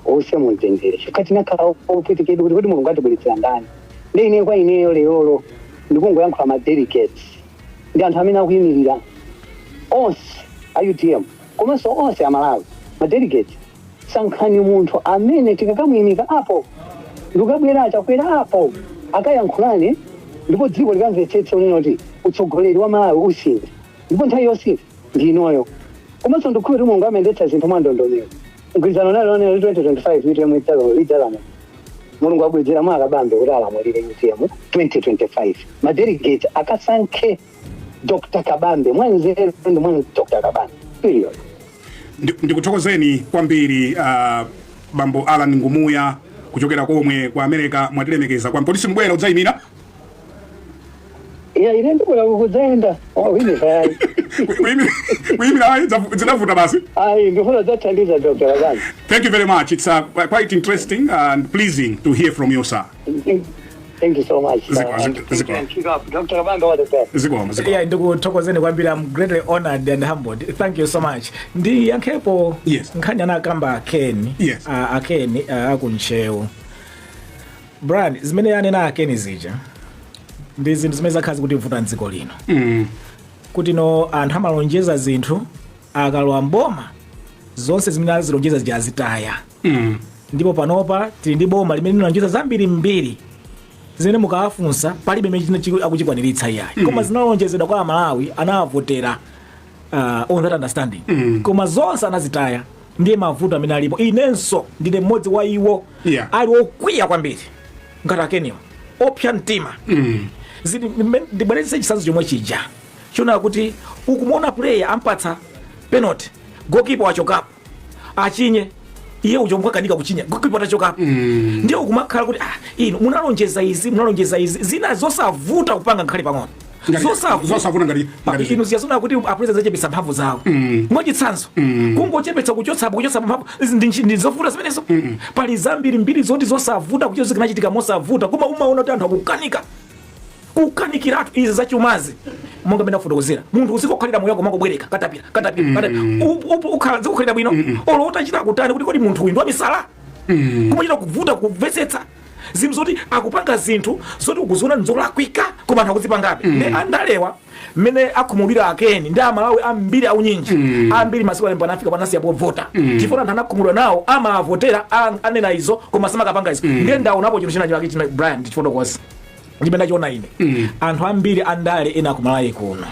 Speaker 7: uuse mumtendere, chifukwa tinakhala opwetekedwa kuti Mulungu atibweretsera ndani. Ndi ine kwa ineyo lerolo ndikungoyankhula ma delegates ndi anthu amene akuyimirira onse a UTM komanso onse Amalawi. Ma delegates, sankhani munthu amene tikakamuyimika apo ndikukabwera Achakwera apo akayankhulane ndipo dziko likamvetsetse unena kuti utsogoleri wa Malawi usintha ndipo nthawi yosintha ndi inoyo. Komanso ndikhulupirira kuti Mulungu amayendetsa zinthu mwa ndondomeko. Mgwirizano nalo onena kuti 2025 UTM idzalamula. Mulungu abwezera mwa Akabambe kuti alamulire UTM 2025. Ma delegates akasankhe Dr. Kabambe mwanzeru ndi mwa Dr. Kabambe, period.
Speaker 1: Ndikuthokozeni kwambiri, bambo Alan Ngumuya kuchokera komwe kwa America. Mwatilemekeza kwa polisi. Mbwera udzayimira?
Speaker 7: Iya, ine ndikula kudzayenda wini ayi.
Speaker 1: Kuyimira ayi, zinavuta basi.
Speaker 7: Ayi, ndifuna dzathandiza Dr. Kabambe.
Speaker 1: Thank you very much. It's quite interesting and pleasing to hear from you, sir.
Speaker 7: Thank you so much, sir. And thank
Speaker 1: Ziko.
Speaker 7: you and keep up. Dr. Kabambe, all the best.
Speaker 1: Zikomo, zikomo.
Speaker 2: Yeah, ndikuthokozeni kwambiri. I'm greatly honored and humbled. Thank you so much. Ndiyankhepo nkhani anakamba Akeni. Akeni akuntchewu, Brian, zimene anena Akeni zija ndi zinthu zimene zakhala zikutivuta mdziko lino, kuti no anthu amalonjeza zinthu, akalowa mboma zonse zimene azilonjeza zija azitaya. Ndipo panopa tili ndi boma limene linalonjeza zambiri mbiri zimene mukawafunsa palibe imene akuchikwaniritsa iyayi. Koma zinalonjezedwa kwa Amalawi, anawavotera on that understanding, koma zonse anazitaya. Ndiye mavuto amene alipo. Inenso ndine mmodzi wa iwo ali okwiya kwambiri ngati Akeniwa, opsa mtima. Ndibweretse chitsanzo chomwe chija chiona kuti ukumuona player ampatsa penalty, goalkeeper wachokapo achinye, iye uja mukakanika kuchinya goalkeeper atachokapo. Ndiye ukumakhala kuti ah, inu munalonjeza izi, munalonjeza izi, zina zosavuta kupanga nkhale pang'ono. Zosavuta.
Speaker 1: Zosavuta ngati
Speaker 2: Inu ziyazona kuti apresident achepetsa mphamvu zawo, mwachitsanzo, kungochepetsa, kuchotsapo, kuchotsa mphamvu izi ndi zovuta zimenezo? Pali zambiri mbiri zoti zosavuta kuchotsa, zikanachitika mosavuta, koma umaona kuti anthu akukanika, kukanikiratu. Izi zachumazi, monga mene afotokozera, munthu uzikokhalira moyo wako mangobwereka katapira katapira katapira, ukhala zikukhalira bwino olo utachita kutani kuti kodi munthu uyu ndi wamisala? Kumachita kuvuta kumvetsetsa zinthu zoti akupanga zinthu zoti ukuziona nzolakwika, koma anthu akuzipangabe. Ndi andalewa mmene akhumudwira Akeni ndi Amalawi ambiri aunyinji ambiri masiku alembo anafika panasiya povota chifukwa anthu anakhumudwa nawo, amavotera, anena izo koma samakapanga izo. Ndiye ndaonapo chinthu china chake china, Brian, ndichifotokoza ndimene ndachiona ine. Anthu ambiri andale ena kumalawi kuno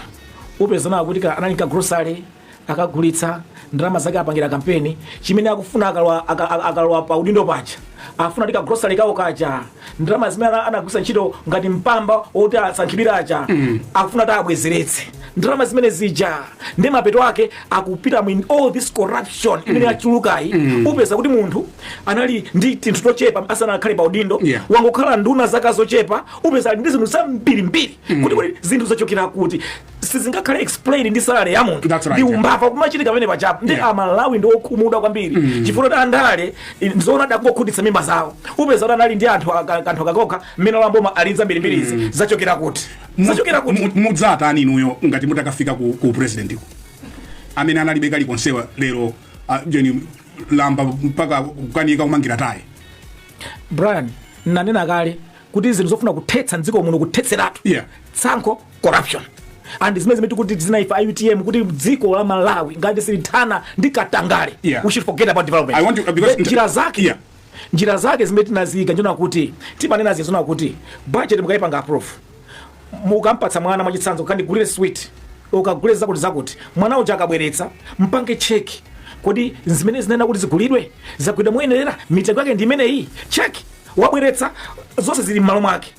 Speaker 2: upezana kuti anali ka grocery, akagulitsa ndalama zake, apangira kampeni. Chimene akufuna akalowa pa udindo paja, afuna kuti ka grocery kawo kaja, ndalama zimene anagwiritsa ntchito ngati mpamba woti asankhidwire aja, akufuna kuti abwezeretse. Ndalama zimene zija ndi mapeto ake akupita mu all this corruption imene yachulukayi. Upeza kuti munthu anali ndi tinthu tochepa asanakhale pa udindo, wangokhala nduna zaka zochepa, upeza ali ndi zinthu zambirimbiri. Kuti zinthu zachokera kuti? Sizingakhale explain ndi salary ya munthu.
Speaker 1: That's right,
Speaker 2: Ndi umbava kumachitika pamene pachapo ndi Amalawi ndi okhumudwa kwambiri chifukwa kuti andale nzoona adangokhutitsa mimba zawo. Upeza kuti anali ndi anthu kanthu kakokha, mmene alamboma ali zambirimbirizi. Zachokera kuti? Zachokera kuti?
Speaker 1: Mudzatani inuyo ngati mutakafika ku president ku amene analibe kalikonsewa lero, jeni lamba mpaka kukanika kumangira tayi?
Speaker 2: Brian, nanena kale kuti zinthu zofuna kuthetsa mdziko muno, kuthetseratu tsankho, corruption and zimene zimene tikuti zinaifa a UTM, kuti dziko la Malawi ngati silithana ndi katangale, we should forget about development.
Speaker 1: I want to- because-
Speaker 2: Njira zake njira zake zimene tinaziyika njona kuti timanena zizona kuti budget mukayipanga approve, mukampatsa mwana, mwachitsanzo, kandigulire sweet, ukagule zakuti zakuti, mwana uja akabweretsa, mpange check kodi zimene zinena kuti zigulidwe zagulidwa moyenerera, mitengo yake ndi imeneyi, check, wabweretsa zonse zili m'malo mwake.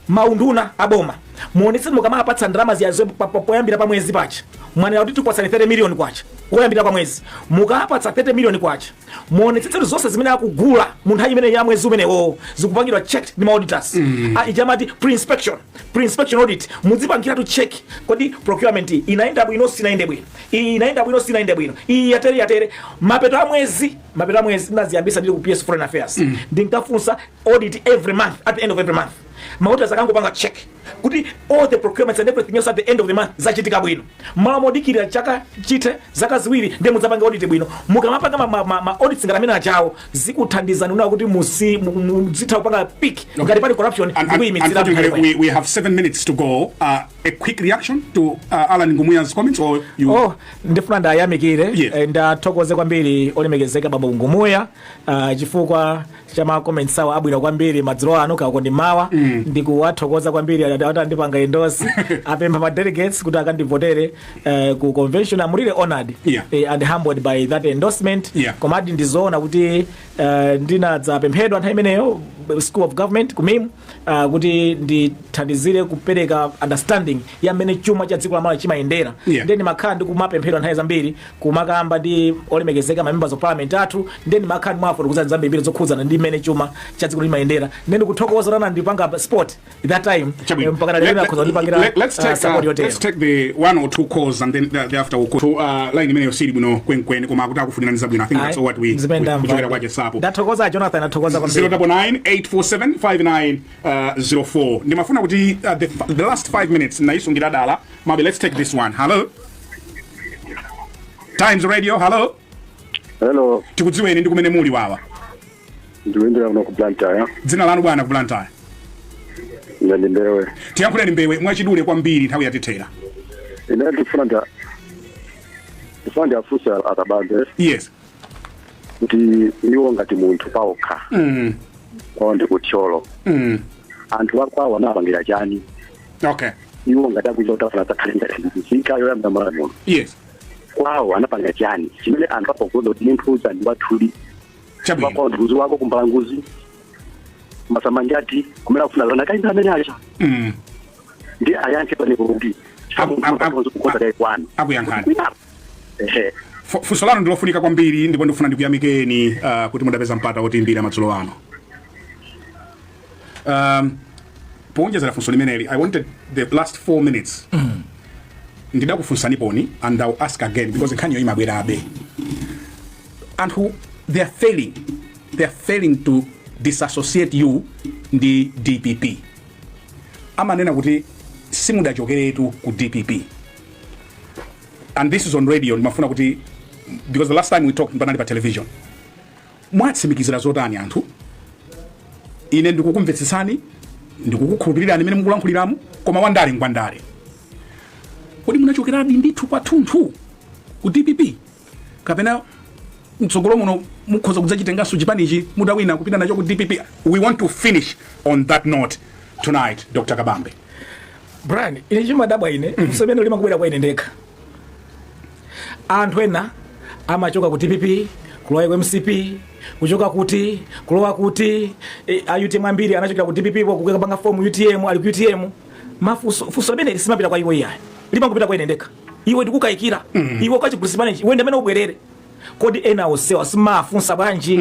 Speaker 2: Maunduna aboma muonetse, mukamapatsa ndalama ziyazo poyambira pa mwezi pacha, mwanena kuti tikupatsani 30 million kwacha woyambira kwa mwezi, mukapatsa 30 million kwacha, muonetsetse kuti zonse zimene akugula mu nthawi imene ya mwezi umenewo zikupangidwa checked ndi ma auditors. Ah, ichamati pre-inspection audit, muzipangiratu check kodi procurement iyi inaenda bwino, sinaende bwino, iyi inaenda bwino, sinaende bwino, iyi yatere yatere. Mapeto a mwezi ndaziyambisa ndili ku PS Foreign Affairs, ndinkafunsa audit every month. At the end of every month ma auditors akangopanga check kuti all the procurements and everything else at the end of the month zachitika bwino, malo modikirira chaka chite, zaka 2, ndiye mudzapanga audit bwino. Mukamapanga ma audits ngati amene achawo, zikuthandizani una kuti muzitha kupanga pick ngati pali corruption ndikuyimitsira.
Speaker 1: Unfortunately, we have 7 minutes to go. A quick reaction to Alan Ngumuya's comments, or you?
Speaker 2: Oh, ndifuna ndayamikire, ndathokoze kwambiri olemekezeka bambo Ngumuya chifukwa cha ma comments awo abwino kwambiri madzulo ano kako ndi mawa. Ndikuwathokoza kwambiri ati andipanga endorse, apempha ma delegates kuti akandivotere ku convention. I'm really honored and humbled by that endorsement. Komadi ndizoona kuti ndinadzapemphedwa nthawi imeneyo School of Government ku MIM kuti ndithandizire kupereka understanding ya mmene chuma cha dziko la Malawi chimayendera. Ndiye ndimakhala ndikumapemphedwa nthawi zambiri kumakamba ndi olemekezeka ma members of parliament athu, ndiye ndimakhala ndimafotokoza zambiri zokhudzana ndi mmene chuma cha dziko limayendera. Ndiye ndikuthokoza kuti anandipanga support that time.
Speaker 1: Chabwino.
Speaker 2: Mpaka lero akhoza kundipangira
Speaker 1: Let's take,
Speaker 2: support yotero.
Speaker 1: Let's take the one or two calls and then thereafter we'll go to line imeneyo sili bwino kwenkweni, koma akuti akufunirani zabwino. I think that's all what we
Speaker 2: Zimene ndamva.
Speaker 1: kuchokera kwake sapo.
Speaker 2: Ndathokoza Jonathan, athokoza kwambiri.
Speaker 1: 099 847 5904. Ndimafuna kuti the last 5 minutes naisungira dala. Maybe let's take this one. Hello, Times Radio, hello.
Speaker 5: Hello.
Speaker 1: Tikudziweni ndi kumene muli wawa.
Speaker 5: Ndikuimbira kuno ku Blantyre.
Speaker 1: Dzina lanu bwana ku Blantyre?
Speaker 5: Ine ndi Mbewe.
Speaker 1: Tiyankhuleni Mbewe mwachidule kwambiri, nthawi yatithera.
Speaker 5: Ine ndifuna ndiafunse a Kabambe kuti iwo ngati munthu paokha, kwawo ndi kuThyolo, anthu akwawo anapangira chani? Iwo ngati akuiza kuti afuna adzakhale ngati nzika yoyamba Malawi muno, kwawo anapanga chani chimene anthu apokuza kuti munthu uja ndi wathuli? Kwawo ndi wako kuMbalanguzi, Masamanjati, kumene akufuna zana kaimba amene acha. Ndi ayankhe panepo kuti kukonza kaye kwanu.
Speaker 1: Akuyankhani.
Speaker 5: Ehe.
Speaker 1: Funso lanu ndilofunika kwambiri ndipo ndikufuna ndikuyamikeni kuti mudapeza mpata wotiimbira madzulo ano. Powonjezera funso limeneli, I wanted the last 4 minutes, ndidakufunsani poni and I'll ask again because nkhaniyo imabwerabe. Anthu they are failing to disassociate you ndi DPP. Amanena kuti simudachokeretu ku DPP, and this is on radio. Ndimafuna kuti, because the last time we talked panali pa television, mwatsimikizira zotani anthu? Ine ndikukumvetsetsani, ndikukukhulupirirani imene mukulankhuliramu, koma wandale ngwandale. Kodi munachokeradi ndithu kwathunthu ku DPP, kapena mtsogolo muno mukhoza kudzachitenganso chipanichi mutawina kupita nacho ku DPP? We want to finish on that note tonight, Dr Kabambe.
Speaker 2: Brian, ine chimadabwa ine msemene limakubwera kwa ine ndekha. Anthu ena amachoka ku DPP kulowa ku MCP, kuchoka kuti kulowa kuti a UTM ambiri anachokera ku DPP po kukapanga form UTM, ali ku UTM. Mafunso, funso limene simapita kwa iwo iyayi. Limangopita kwa ine ndekha. Iwe ndikukayikira, iwe ukachigulitsa manage, iwe ndamene ubwerere. Kodi ena onsewa simafunsa bwanji?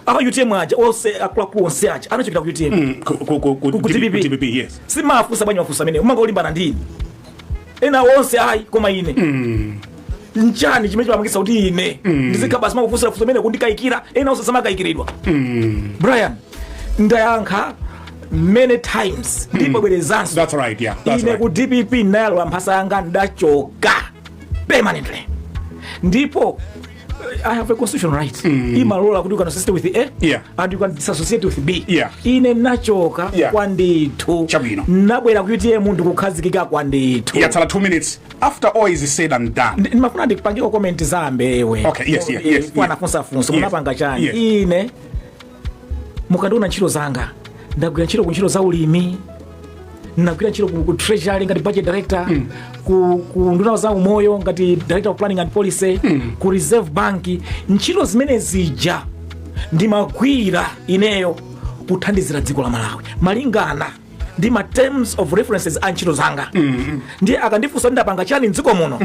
Speaker 2: Apa UTM aja onse, akuluakulu onse aja anachokera ku UTM.
Speaker 1: Ku
Speaker 2: Ku DPP.
Speaker 1: DPP, yes.
Speaker 2: Simafunsa bwanji mafunsa amene umangolimbana ndini? Ena onse ayi, koma ine. Nchani chimene chimapangisa kuti ine ndizikhala basi makufunsa funso amene kundikayikira, ena onse samakayikiridwa? Brian, ndayankha many times, ndipo bwerezanso.
Speaker 1: That's right, yeah, that's
Speaker 2: Ine
Speaker 1: right.
Speaker 2: ku DPP ndinayalula mphasa yanga, ndachoka permanently. Ndipo I have a constitutional right, imalola kuti you can associate with A and you can disassociate with B. Ine nachoka kwandithu.
Speaker 1: Chabwino.
Speaker 2: Nabwera ku UTM ndikukhazikika kwandithu.
Speaker 1: Yatsala 2 minutes. After all is said and done,
Speaker 2: Ndimafuna ndipangeko comment za ambewe. Anafunsa funso, munapanga chani? Ine mukandiona ntchito zanga, ndagwira ntchito ku ntchito za ulimi, ndagwira ntchito ku Treasury ngati budget director, ku nduna za umoyo ngati director of planning and policy, ku Reserve Bank. Ntchito zimene zija ndimagwira ineyo kuthandizira dziko la Malawi malingana ndi ma terms of references a ntchito zanga. Ndiye akandifunsa ndapanga chani mdziko muno,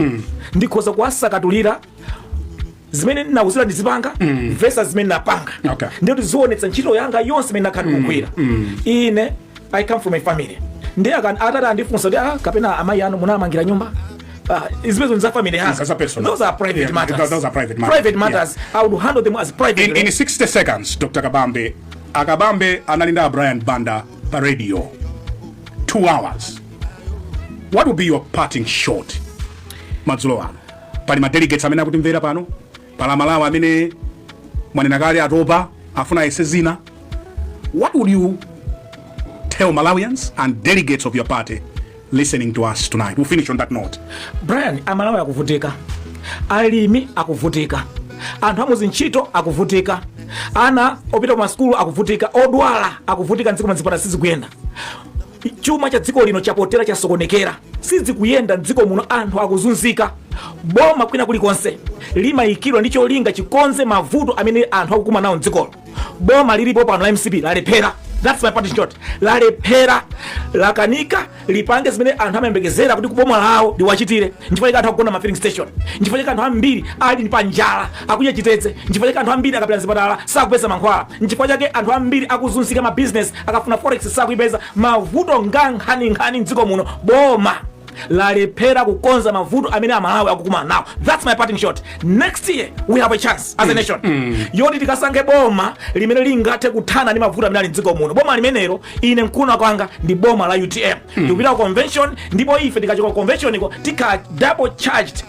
Speaker 2: ndikhoza kuwasakatulira zimene ndinawuzira ndizipanga versus zimene napanga. Ndiye kuti zionetsa ntchito yanga yonse imene ndakhala ndikugwira. Ine I come from a family. Ndiye atati andifunsa kuti, ah, kapena amayi anu munamangira nyumba, zimenezo ndi za family yanga.
Speaker 1: Za personal.
Speaker 2: Those are private matters.
Speaker 1: Those are private matters.
Speaker 2: Private matters, I would handle them as private.
Speaker 1: In 60 seconds, Dr Kabambe. Akabambe anali ndi Brian Banda pa radio 2 hours. What would be your parting shot madzulo ano? Pali ma delegates amene akutimvera pano, pala Malawi amene mwanena kale atopa, afuna ayese zina. What would you tell Malawians and delegates of your party listening to us tonight? We'll finish on that note.
Speaker 2: Brian, Amalawi akuvutika, alimi akuvutika, anthu amuzintchito akuvutika, ana opita kumasukulu akuvutika, odwala akuvutika mdziko. Mazipata sizikuyenda, chuma cha dziko lino chapotera, chasokonekera, sizikuyenda mdziko muno, anthu akuzunzika. Boma kwina kulikonse limayikidwa ndi cholinga chikonze mavuto amene anthu akukumana nawo mdzikolo. Boma lilipo pano la MCP lalephera. That's my parting shot. Lalephera, lakanika lipange zimene anthu amayembekezera kuti kuboma lawo liwachitire. Nchifukwa chake anthu akugona ma filling station, nchifukwa chake anthu ambiri ali pa njala, akudya chitedze, nchifukwa chake anthu ambiri akapita mzipatala sakupeza mankhwala, nchifukwa chake anthu ambiri akuzunzika, ma business akafuna forex sakuipeza. Mavuto nga nkhaninkhani mdziko muno. Boma lalephera kukonza mavuto amene Amalawi akukumana nawo. That's my parting shot. Next year we have a chance as a nation yoti tikasankhe boma limene lingathe kuthana ndi mavuto amene ali mdziko muno. Boma limenelo, ine mkuno kwanga, ndi boma la UTM. Tikupita ku convention, ndipo ife tikachoka ku convention iko tikhala double charged,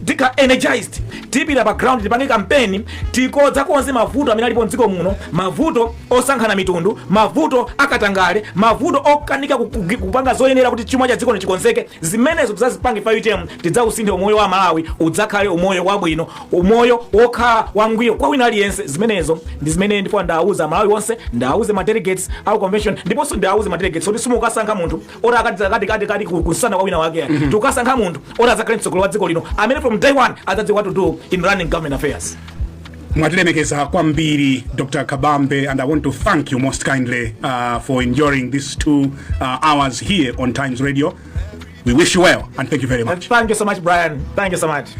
Speaker 2: tika energized, tipita pa ground, tipange kampeni, tikodza konse mavuto amene alipo mdziko muno: mavuto osankhana mitundu, mavuto akatangale, mavuto okanika kupanga zoyenera kuti chuma cha dziko chikonzeke. Zimenezo tidzazipange fa UTM, tidzausinthe umoyo wa Malawi, udzakhale umoyo wabwino, umoyo wokhala wangwiro kwa wina aliyense. Zimenezo ndi zimene ndipo ndawuza Malawi wonse, ndawuze ma delegates au convention, ndiponso ndawuze ma delegates kuti simukasankha munthu oti akati akati kati kati kusana kwa wina wake. Tikukasankha munthu oti adzakhale mtsogoleri wa dziko lino amene from day one adzadziwa what to do in running government affairs.
Speaker 1: Mwatilemekeza kwambiri, Dr Kabambe, and I want to thank you most kindly for enduring these 2 hours here on Times Radio. We wish you well and thank you very much.
Speaker 2: Thank you so much, Brian. Thank you so much.